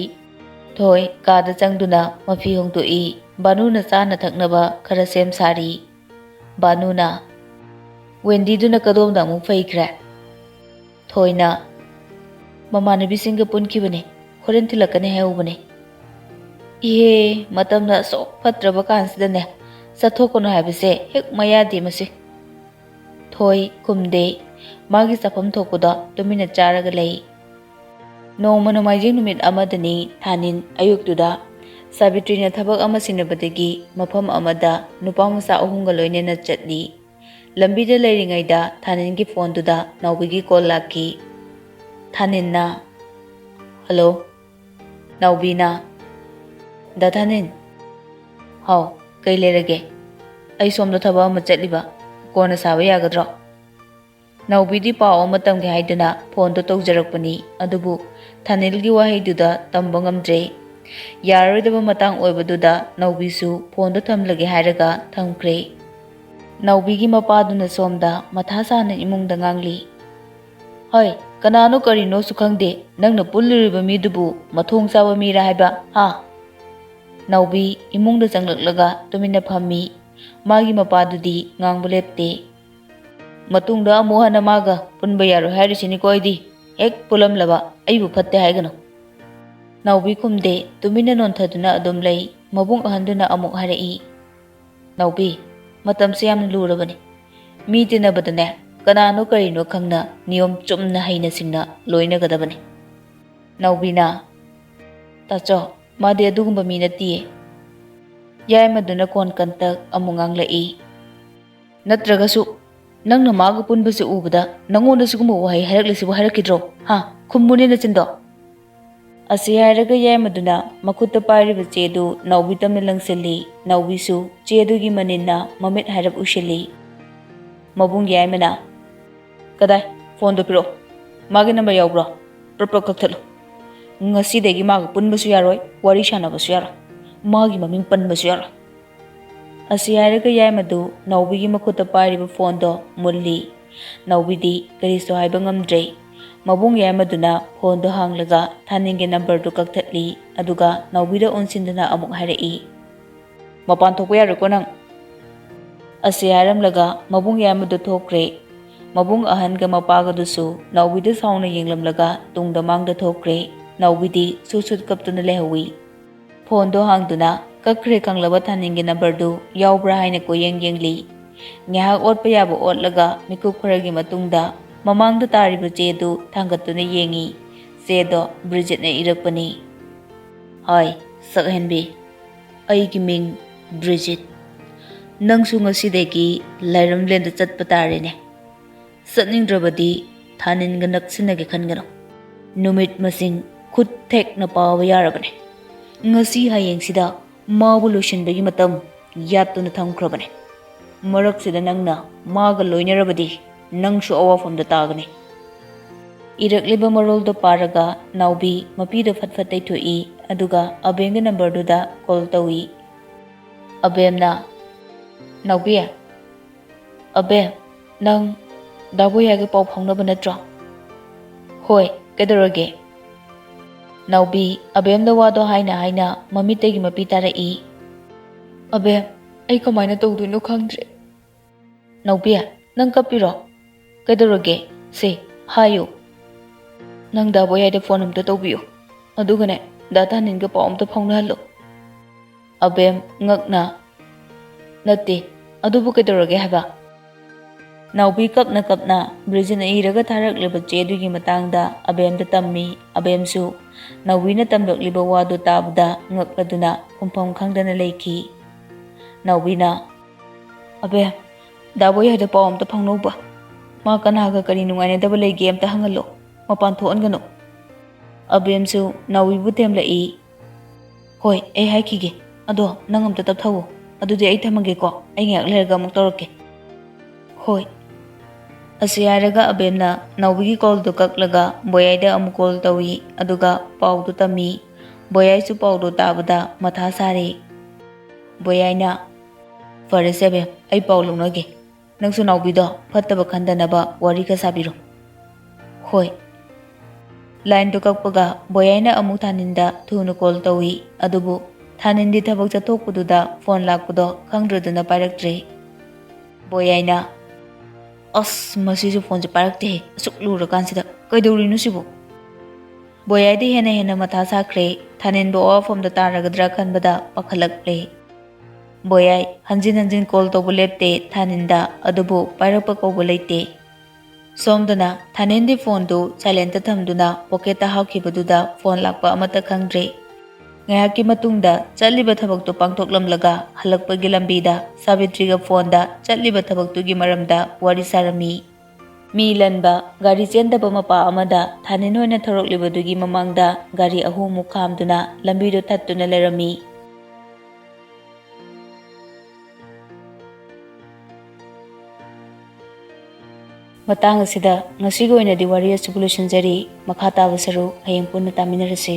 ꯊꯣꯏ ꯀꯥꯗ ꯆꯪꯗꯨꯅ ꯃꯐꯤ ꯍꯣꯡꯗꯣꯛꯏ꯫ ꯕꯥꯅꯨꯅ ꯆꯥꯅ ꯊꯛꯅꯕ ꯈꯔ ꯁꯦꯝ ꯁꯥꯔꯤ꯫ ꯕꯥꯅꯨꯅ, "ꯋꯦꯟꯗꯤꯗꯨꯅ ꯀꯗꯣꯝꯗ ꯑꯃꯨꯛ ꯐꯩꯈ꯭ꯔꯦ?" ꯊꯣꯏꯅ, "ꯃꯃꯥꯟꯅꯕꯤꯁꯤꯡꯒ ꯄꯨꯟꯈꯤꯕꯅꯦ, ꯍꯣꯔꯦꯟ ꯊꯤꯜꯂꯛꯀꯅꯤ ꯍꯥꯏꯍꯧꯕꯅꯦ꯫" "ꯏꯍꯦ, ꯃꯇꯝꯅ ꯑꯁꯨꯛ ꯐꯠꯇ꯭ꯔꯕ ꯀꯥꯟꯁꯤꯗꯅꯦ, ꯆꯠꯊꯣꯛꯀꯅꯨ ꯍꯥꯏꯕꯁꯦ ꯍꯦꯛ ꯃꯌꯥꯗꯤ ꯃꯁꯤ꯫" ꯊꯣꯏ ꯈꯨꯝꯗꯦ꯫ ꯃꯥꯒꯤ ꯆꯥꯐꯝ ꯊꯣꯛꯄꯗꯣ ꯇꯨꯃꯤꯟꯅ ꯆꯥꯔꯒ ꯂꯩ꯫ ꯅꯣꯡꯃ ꯅꯣꯡꯃꯥꯏꯖꯤꯡ ꯅꯨꯃꯤꯠ ꯑꯃꯗꯅꯤ, ꯊꯥꯅꯤꯟ ꯑꯌꯨꯛꯇꯨꯗ ꯁꯥꯕꯤꯇ꯭ꯔꯤꯅ ꯊꯕꯛ ꯑꯃ ꯁꯤꯟꯅꯕꯗꯒꯤ ꯃꯐꯝ ꯑꯃꯗ ꯅꯨꯄꯥ ꯃꯆꯥ ꯑꯍꯨꯝꯒ ꯂꯣꯏꯅꯅ ꯆꯠꯂꯤ꯫ ꯂꯝꯕꯤꯗ ꯂꯩꯔꯤꯉꯩꯗ ꯊꯥꯅꯤꯟꯒꯤ ꯐꯣꯟꯗꯨꯗ ꯅꯥꯎꯕꯤꯒꯤ ꯀꯣꯜ ꯂꯥꯛꯈꯤ꯫ ꯊꯥꯅꯤꯟꯅ, "ꯍꯜꯂꯣ꯫" ꯅꯥꯎꯕꯤꯅ, "ꯗꯥ ꯊꯥꯅꯤꯟ꯫" "ꯍꯥꯎ, ꯀꯩ ꯂꯩꯔꯒꯦ?" "ꯑꯩ ꯁꯣꯝꯗ ꯊꯕꯛ ꯑꯃ ꯆꯠꯂꯤꯕ, ꯀꯣꯟꯅ ꯁꯥꯕ ꯌꯥꯒꯗ꯭ꯔꯣ?" ꯅꯥꯎꯕꯤꯗꯤ ꯄꯥꯎ ꯑꯃ ꯇꯝꯒꯦ ꯍꯥꯏꯗꯨꯅ ꯐꯣꯟꯗꯣ ꯇꯧꯖꯔꯛꯄꯅꯤ, ꯑꯗꯨꯕꯨ ꯊꯥꯅꯤꯜꯒꯤ ꯋꯥꯍꯩꯗꯨꯗ ꯇꯝꯕ ꯉꯝꯗ꯭ꯔꯦ꯫ ꯌꯥꯔꯔꯣꯏꯗꯕ ꯃꯇꯥꯡ ꯑꯣꯏꯕꯗꯨꯗ ꯅꯥꯎꯕꯤꯁꯨ ꯐꯣꯟꯗꯣ ꯊꯝꯂꯒꯦ ꯍꯥꯏꯔꯒ ꯊꯝꯈ꯭ꯔꯦ꯫ ꯅꯥꯎꯕꯤꯒꯤ ꯃꯄꯥꯗꯨꯅ ꯁꯣꯝꯗ ꯃꯊꯥ ꯁꯥꯅ ꯏꯃꯨꯡꯗ ꯉꯥꯡꯂꯤ꯫ "ꯍꯣꯏ, ꯀꯅꯥꯅꯣ ꯀꯔꯤꯅꯣꯁꯨ ꯈꯪꯗꯦ, ꯅꯪꯅ ꯄꯨꯜꯂꯨꯔꯤꯕ ꯃꯤꯗꯨꯕꯨ ꯃꯊꯣꯡ ꯆꯥꯕ ꯃꯤꯔꯥ ꯍꯥꯏꯕ, ꯍꯥ?" ꯅꯥꯎꯕꯤ ꯏꯃꯨꯡꯗ ꯆꯪꯂꯛꯂꯒ ꯇꯨꯃꯤꯟꯅ ꯐꯝꯃꯤ꯫ ꯃꯥꯒꯤ ꯃꯄꯥꯗꯨꯗꯤ ꯉꯥꯡꯕ ꯂꯦꯞꯇꯦ꯫ "ꯃꯇꯨꯡꯗ ꯑꯃꯨꯛ ꯍꯟꯅ ꯃꯥꯒ ꯄꯨꯟꯕ ꯌꯥꯔꯣꯏ ꯍꯥꯏꯔꯤꯁꯤꯅꯤꯀꯣ ꯑꯩꯗꯤ꯫ ꯍꯦꯛ ꯄꯨꯜꯂꯝꯂꯕ ꯑꯩꯕꯨ ꯐꯠꯇꯦ ꯍꯥꯏꯒꯅꯨ꯫" ꯅꯥꯎꯕꯤ ꯈꯨꯝꯗꯦ, ꯇꯨꯃꯤꯟꯅ ꯅꯣꯟꯊꯗꯨꯅ ꯑꯗꯨꯝ ꯂꯩ꯫ ꯃꯕꯨꯡ ꯑꯍꯟꯗꯨꯅ ꯑꯃꯨꯛ ꯍꯥꯏꯔꯛꯏ, "ꯅꯥꯎꯕꯤ, ꯃꯇꯝꯁꯦ ꯌꯥꯝꯅ ꯂꯨꯔꯕꯅꯤ꯫ ꯃꯤ ꯇꯤꯟꯅꯕꯗꯅꯦ, ꯀꯅꯥꯅꯣ ꯀꯔꯤꯅꯣ ꯈꯪꯅ ꯅꯤꯌꯣꯝ ꯆꯨꯝꯅ ꯍꯩꯅ ꯁꯤꯡꯅ ꯂꯣꯏꯅꯒꯗꯕꯅꯤ꯫" ꯅꯥꯎꯕꯤꯅ, "ꯇꯥꯆꯧ, ꯃꯥꯗꯤ ꯑꯗꯨꯒꯨꯝꯕ ꯃꯤ ꯅꯠꯇꯤꯌꯦ꯫" ꯌꯥꯏꯃꯗꯨꯅ ꯀꯣꯟ ꯀꯟꯇꯛ ꯑꯃꯨꯛ ꯉꯥꯡꯂꯛꯏ꯫ "ꯅꯠꯇ꯭ꯔꯒꯁꯨ ꯅꯪꯅ ꯃꯥꯒ ꯄꯨꯟꯕꯁꯦ ꯎꯕꯗ ꯅꯪꯉꯣꯟꯗ ꯁꯤꯒꯨꯝꯕ ꯋꯥꯍꯩ ꯍꯥꯏꯔꯛꯂꯤꯁꯤꯕꯨ ꯍꯥꯏꯔꯛꯈꯤꯗ꯭ꯔꯣ? ꯍꯥ? ꯈꯨꯝꯃꯨꯅꯦ ꯅꯆꯤꯟꯗꯣ꯫" ꯑꯁꯤ ꯍꯥꯏꯔꯒ ꯌꯥꯏꯃꯗꯨꯅ ꯃꯈꯨꯠꯇ ꯄꯥꯏꯔꯤꯕ ꯆꯦꯗꯨ ꯅꯥꯎꯕꯤ ꯇꯝꯅ ꯂꯪꯁꯤꯜꯂꯤ꯫ ꯅꯥꯎꯕꯤꯁꯨ ꯆꯦꯗꯨꯒꯤ ꯃꯅꯤꯟꯅ ꯃꯃꯤꯠ ꯍꯥꯏꯔꯞ ꯎꯏꯁꯤꯜꯂꯤ꯫ ꯃꯕꯨꯡ ꯌꯥꯏꯃꯅ, "ꯀꯗꯥꯏ? ꯐꯣꯟꯗꯣ ꯄꯤꯔꯛꯑꯣ꯫ ꯃꯥꯒꯤ ꯅꯝꯕꯔ ꯌꯥꯎꯕ꯭ꯔꯣ? ꯄ꯭ꯔꯞ ꯄ꯭ꯔꯞ ꯀꯛꯊꯠꯂꯨ꯫ ꯉꯁꯤꯗꯒꯤ ꯃꯥꯒ ꯄꯨꯟꯕꯁꯨ ꯌꯥꯔꯣꯏ, ꯋꯥꯔꯤ ꯁꯥꯟꯅꯕꯁꯨ ꯌꯥꯔꯣꯏ꯫ ꯃꯥꯒꯤ ꯃꯃꯤꯡ ꯄꯟꯕꯁꯨ ꯌꯥꯔꯣꯏ꯫" ꯑꯁꯤ ꯍꯥꯏꯔꯒ ꯌꯥꯏꯃꯗꯨ ꯅꯥꯎꯕꯤꯒꯤ ꯃꯈꯨꯠꯇ ꯄꯥꯏꯔꯤꯕ ꯐꯣꯟꯗꯣ ꯃꯨꯜꯂꯤ꯫ ꯅꯥꯎꯕꯤꯗꯤ ꯀꯔꯤꯁꯨ ꯍꯥꯏꯕ ꯉꯝꯗ꯭ꯔꯦ꯫ ꯃꯕꯨꯡ ꯌꯥꯏꯃꯗꯨꯅ ꯐꯣꯟꯗꯣ ꯍꯥꯡꯂꯒ ꯊꯥꯅꯤꯡꯒꯤ ꯅꯝꯕꯔꯗꯨ ꯀꯛꯊꯠꯂꯤ, ꯑꯗꯨꯒ ꯅꯥꯎꯕꯤꯗ ꯑꯣꯟꯁꯤꯟꯗꯨꯅ ꯑꯃꯨꯛ ꯍꯥꯏꯔꯛꯏ, "ꯃꯄꯥꯟ ꯊꯣꯛꯄ ꯌꯥꯔꯣꯏꯀꯣ ꯅꯪ꯫" ꯑꯁꯤ ꯍꯥꯏꯔꯝꯂꯒ ꯃꯕꯨꯡ ꯌꯥꯏꯃꯗꯨ ꯊꯣꯛꯈ꯭ꯔꯦ꯫ ꯃꯕꯨꯡ ꯑꯍꯟꯒ ꯃꯄꯥꯒꯗꯨꯁꯨ ꯅꯥꯎꯕꯤꯗ ꯁꯥꯎꯅ ꯌꯦꯡꯂꯝꯂꯒ ꯇꯨꯡꯗ ꯃꯥꯡꯗ ꯊꯣꯛꯈ꯭ꯔꯦ꯫ ꯅꯥꯎꯕꯤꯗꯤ ꯁꯨꯠ ꯁꯨꯠ ꯀꯞꯇꯨꯅ ꯂꯩꯍꯧꯏ꯫ ꯐꯣꯟꯗꯣ ꯍꯥꯡꯗꯨꯅ ꯀꯛꯈ꯭ꯔꯦ ꯈꯪꯂꯕ ꯊꯥꯅꯤꯟꯒꯤ ꯅꯝꯕꯔꯗꯨ ꯌꯥꯎꯕ꯭ꯔꯥ ꯍꯥꯏꯅ ꯀꯣꯏꯌꯦꯡ ꯌꯦꯡꯂꯤ꯫ ꯉꯥꯏꯍꯥꯛ ꯑꯣꯠꯄ ꯌꯥꯕ ꯑꯣꯠꯂꯒ ꯃꯤꯀꯨꯞ ꯈꯔꯒꯤ ꯃꯇꯨꯡꯗ ꯃꯃꯥꯡꯗ ꯇꯥꯔꯤꯕ ꯆꯦꯗꯨ ꯊꯥꯡꯒꯠꯇꯨꯅ ꯌꯦꯡꯉꯤ꯫ ꯆꯦꯗꯣ ꯕ꯭ꯔꯤꯖꯤꯠꯅ ꯏꯔꯛꯄꯅꯤ꯫ ꯍꯥꯏ, ꯁꯛꯍꯦꯟꯕꯤ, ꯑꯩꯒꯤ ꯃꯤꯡ ꯕ꯭ꯔꯤꯖꯤꯠ꯫ ꯅꯪꯁꯨ ꯉꯁꯤꯗꯒꯤ ꯂꯥꯏꯔꯝꯂꯦꯟꯗ ꯆꯠꯄ ꯇꯥꯔꯦꯅꯦ꯫ ꯆꯠꯅꯤꯡꯗ꯭ꯔꯕꯗꯤ ꯊꯥꯅꯤꯟꯒ ꯅꯛꯁꯤꯟꯅꯒꯦ ꯈꯟꯒꯅꯨ꯫ ꯅꯨꯃꯤꯠ ꯃꯁꯤꯡ ꯈꯨꯠ ꯊꯦꯛꯅ ꯄꯥꯕ ꯌꯥꯔꯕꯅꯦ꯫ ꯉꯁꯤ ꯍꯌꯦꯡꯁꯤꯗ ꯃꯥꯕꯨ ꯂꯣꯏꯁꯤꯟꯕꯒꯤ ꯃꯇꯝ ꯌꯥꯠꯇꯨꯅ ꯊꯝꯈ꯭ꯔꯕꯅꯦ꯫ ꯃꯔꯛꯁꯤꯗ ꯅꯪꯅ ꯃꯥꯒ ꯂꯣꯏꯅꯔꯕꯗꯤ ꯅꯪꯁꯨ ꯑꯋꯥꯐꯝꯗ ꯇꯥꯒꯅꯤ꯫ ꯏꯔꯛꯂꯤꯕ ꯃꯔꯣꯜꯗꯣ ꯄꯥꯔꯒ ꯅꯥꯎꯕꯤ ꯃꯄꯤꯗꯣ ꯐꯠ ꯐꯠ ꯇꯩꯊꯣꯛꯏ, ꯑꯗꯨꯒ ꯑꯕꯦꯝꯒꯤ ꯅꯝꯕꯔꯗꯨꯗ ꯀꯣꯜ ꯇꯧꯏ꯫ ꯑꯕꯦꯝꯅ, "ꯅꯥꯎꯕꯤ, ꯑꯕꯦꯝ, ꯅꯪ ꯗꯥ ꯕꯣꯌꯥꯒ ꯄꯥꯎ ꯐꯥꯎꯅꯕ ꯅꯠꯇ꯭ꯔꯣ?" "ꯍꯣꯏ, ꯀꯩꯗꯧꯔꯒꯦ?" ꯅꯥꯎꯕꯤ ꯑꯕꯦꯝꯗ ꯋꯥꯗꯣ ꯍꯥꯏꯅ ꯍꯥꯏꯅ ꯃꯃꯤꯠꯇꯒꯤ ꯃꯄꯤ ꯇꯥꯔꯛꯏ꯫ "ꯑꯕꯦꯝ, ꯑꯩ ꯀꯃꯥꯏꯅ ꯇꯧꯗꯣꯏꯅꯣ ꯈꯪꯗ꯭ꯔꯦ꯫" "ꯅꯥꯎꯕꯤ, ꯅꯪ ꯀꯞꯄꯤꯔꯣ? ꯀꯩꯗꯧꯔꯒꯦ? ꯁꯦ, ꯍꯥꯏꯌꯨ꯫ ꯅꯪ ꯗꯥ ꯕꯣꯌꯥꯏꯗ ꯐꯣꯟ ꯑꯝꯇ ꯇꯧꯕꯤꯌꯨ꯫ ꯑꯗꯨꯒꯅꯦ, ꯗꯥ ꯊꯥꯅꯤꯟꯒ ꯄꯥꯎ ꯑꯝꯇ ꯐꯥꯎꯅꯍꯜꯂꯨ꯫" ꯑꯕꯦꯝ ꯉꯛꯅ, "ꯅꯠꯇꯦ, ꯑꯗꯨꯕꯨ ꯀꯩꯗꯧꯔꯒꯦ ꯍꯥꯏꯕ?" ꯅꯥꯎꯕꯤ ꯀꯞꯅ ꯀꯞꯅ ꯕ꯭ꯔꯤꯖꯤꯠꯅ ꯏꯔꯒ ꯊꯥꯔꯛꯂꯤꯕ ꯆꯦꯗꯨꯒꯤ ꯃꯇꯥꯡꯗ ꯑꯕꯦꯝꯗ ꯇꯝꯃꯤ꯫ ꯑꯕꯦꯝꯁꯨ ꯅꯥꯎꯕꯤꯅ ꯇꯝꯂꯛꯂꯤꯕ ꯋꯥꯗꯨ ꯇꯥꯕꯗ ꯉꯛꯂꯗꯨꯅ ꯈꯨꯝꯐꯝ ꯈꯪꯗꯅ ꯂꯩꯈꯤ꯫ ꯅꯥꯎꯕꯤꯅ, "ꯑꯕꯦꯝ, ꯗꯥ ꯕꯣꯌꯥꯏꯗ ꯄꯥꯎ ꯑꯝꯇ ꯐꯥꯎꯅꯧꯕ꯫ ꯃꯥ ꯀꯅꯥꯒ ꯀꯔꯤ ꯅꯨꯡꯉꯥꯏꯅꯗꯕ ꯂꯩꯒꯦ ꯑꯝꯇ ꯍꯪꯍꯜꯂꯣ꯫ ꯃꯄꯥꯟ ꯊꯣꯛꯍꯟꯒꯅꯨ꯫" ꯑꯕꯦꯝꯁꯨ ꯅꯥꯎꯕꯤꯕꯨ ꯊꯦꯝꯂꯛꯏ꯫ "ꯍꯣꯏ, ꯑꯩ ꯍꯥꯏꯈꯤꯒꯦ꯫ ꯑꯗꯣ ꯅꯪ ꯑꯝꯇ ꯇꯞꯊꯧꯑꯣ꯫ ꯑꯗꯨꯗꯤ ꯑꯩ ꯊꯝꯃꯒꯦꯀꯣ꯫ ꯑꯩ ꯉꯥꯏꯍꯥꯛ ꯂꯩꯔꯒ ꯑꯃꯨꯛ ꯇꯧꯔꯛꯀꯦ꯫" "ꯍꯣꯏ꯫" ꯑꯁꯤ ꯍꯥꯏꯔꯒ ꯑꯕꯦꯝꯅ ꯅꯥꯎꯕꯤꯒꯤ ꯀꯣꯜꯗꯨ ꯀꯛꯂꯒ ꯕꯣꯌꯥꯏꯗ ꯑꯃꯨꯛ ꯀꯣꯜ ꯇꯧꯏ, ꯑꯗꯨꯒ ꯄꯥꯎꯗꯨ ꯇꯝꯃꯤ꯫ ꯕꯣꯌꯥꯏꯁꯨ ꯄꯥꯎꯗꯨ ꯇꯥꯕꯗ ꯃꯊꯥ ꯁꯥꯔꯦ꯫ ꯕꯣꯌꯥꯏꯅ, "ꯐꯔꯦꯁꯦ ꯑꯕꯦꯝ, ꯑꯩ ꯄꯥꯎ ꯂꯧꯅꯒꯦ꯫ ꯅꯪꯁꯨ ꯅꯥꯎꯕꯤꯗꯣ ꯐꯠꯇꯕ ꯈꯟꯗꯅꯕ ꯋꯥꯔꯤ ꯈꯔ ꯁꯥꯕꯤꯔꯣ꯫" "ꯍꯣꯏ꯫" ꯂꯥꯏꯟꯗꯨ ꯀꯛꯄꯒ ꯕꯣꯌꯥꯏꯅ ꯑꯃꯨꯛ ꯊꯥꯅꯤꯟꯗ ꯊꯨꯅ ꯀꯣꯜ ꯇꯧꯏ, ꯑꯗꯨꯕꯨ ꯊꯥꯅꯤꯟꯗꯤ ꯊꯕꯛ ꯆꯠꯊꯣꯛꯄꯗꯨꯗ ꯐꯣꯟ ꯂꯥꯛꯄꯗꯣ ꯈꯪꯗ꯭ꯔꯗꯨꯅ ꯄꯥꯏꯔꯛꯇ꯭ꯔꯦ꯫ ꯕꯣꯌꯥꯏꯅ, "ꯑꯁ, ꯃꯁꯤꯁꯨ ꯐꯣꯟꯁꯦ ꯄꯥꯏꯔꯛꯇꯦꯍꯦ, ꯑꯁꯨꯛ ꯂꯨꯔꯀꯥꯟꯁꯤꯗ꯫ ꯀꯩꯗꯧꯔꯤꯅꯣ ꯁꯤꯕꯨ?" ꯕꯣꯌꯥꯏꯗꯤ ꯍꯦꯟꯅ ꯍꯦꯟꯅ ꯃꯊꯥ ꯁꯥꯈ꯭ꯔꯦ꯫ ꯊꯥꯅꯤꯟꯕꯨ ꯑꯋꯥꯐꯝꯗ ꯇꯥꯔꯒꯗ꯭ꯔꯥ ꯈꯟꯕꯗ ꯄꯥꯈꯠꯂꯛꯂꯦ꯫ ꯕꯣꯌꯥꯏ ꯍꯟꯖꯤꯟ ꯍꯟꯖꯤꯟ ꯀꯣꯜ ꯇꯧꯕ ꯂꯦꯞꯇꯦ ꯊꯥꯅꯤꯟꯗ, ꯑꯗꯨꯕꯨ ꯄꯥꯏꯔꯛꯄ ꯀꯧꯕ ꯂꯩꯇꯦ꯫ ꯁꯣꯝꯗꯅ ꯊꯥꯅꯤꯟꯗꯤ ꯐꯣꯟꯗꯨ ꯁꯥꯏꯂꯦꯟꯇ ꯊꯝꯗꯨꯅ ꯄꯣꯀꯦꯠꯇ ꯍꯥꯞꯈꯤꯕꯗꯨꯗ ꯐꯣꯟ ꯂꯥꯛꯄ ꯑꯃꯠꯇ ꯈꯪꯗ꯭ꯔꯦ꯫ ꯉꯥꯏꯍꯥꯛꯀꯤ ꯃꯇꯨꯡꯗ ꯆꯠꯂꯤꯕ ꯊꯕꯛꯇꯨ ꯄꯥꯡꯊꯣꯛꯂꯝꯂꯒ ꯍꯜꯂꯛꯄꯒꯤ ꯂꯝꯕꯤꯗ ꯁꯥꯕꯤꯇ꯭ꯔꯤꯒ ꯐꯣꯟꯗ ꯆꯠꯂꯤꯕ ꯊꯕꯛꯇꯨꯒꯤ ꯃꯔꯝꯗ ꯋꯥꯔꯤ ꯁꯥꯔꯝꯃꯤ꯫ ꯃꯤ ꯂꯟꯕ, ꯒꯥꯔꯤ ꯆꯦꯟꯗꯕ ꯃꯄꯥ ꯑꯃꯗ ꯊꯥꯅꯤꯟ ꯑꯣꯏꯅ ꯊꯧꯔꯛꯂꯤꯕꯗꯨꯒꯤ ꯃꯃꯥꯡꯗ ꯒꯥꯔꯤ ꯑꯍꯨꯝꯃꯨꯛ ꯈꯥꯝꯗꯨꯅ ꯂꯝꯕꯤꯗꯨ ꯊꯠꯇꯨꯅ ꯂꯩꯔꯝꯃꯤ꯫ ꯃꯇꯥꯡ ꯑꯁꯤꯗ ꯉꯁꯤꯒꯤ ꯑꯣꯏꯅꯗꯤ ꯋꯥꯔꯤ ꯑꯁꯤꯕꯨ ꯂꯣꯏꯁꯤꯟꯖꯔꯤ꯫ ꯃꯈꯥ ꯇꯥꯕ ꯁꯔꯨꯛ ꯍꯌꯦꯡ ꯄꯨꯟꯅ ꯇꯥꯃꯤꯟꯅꯔꯁꯤ꯫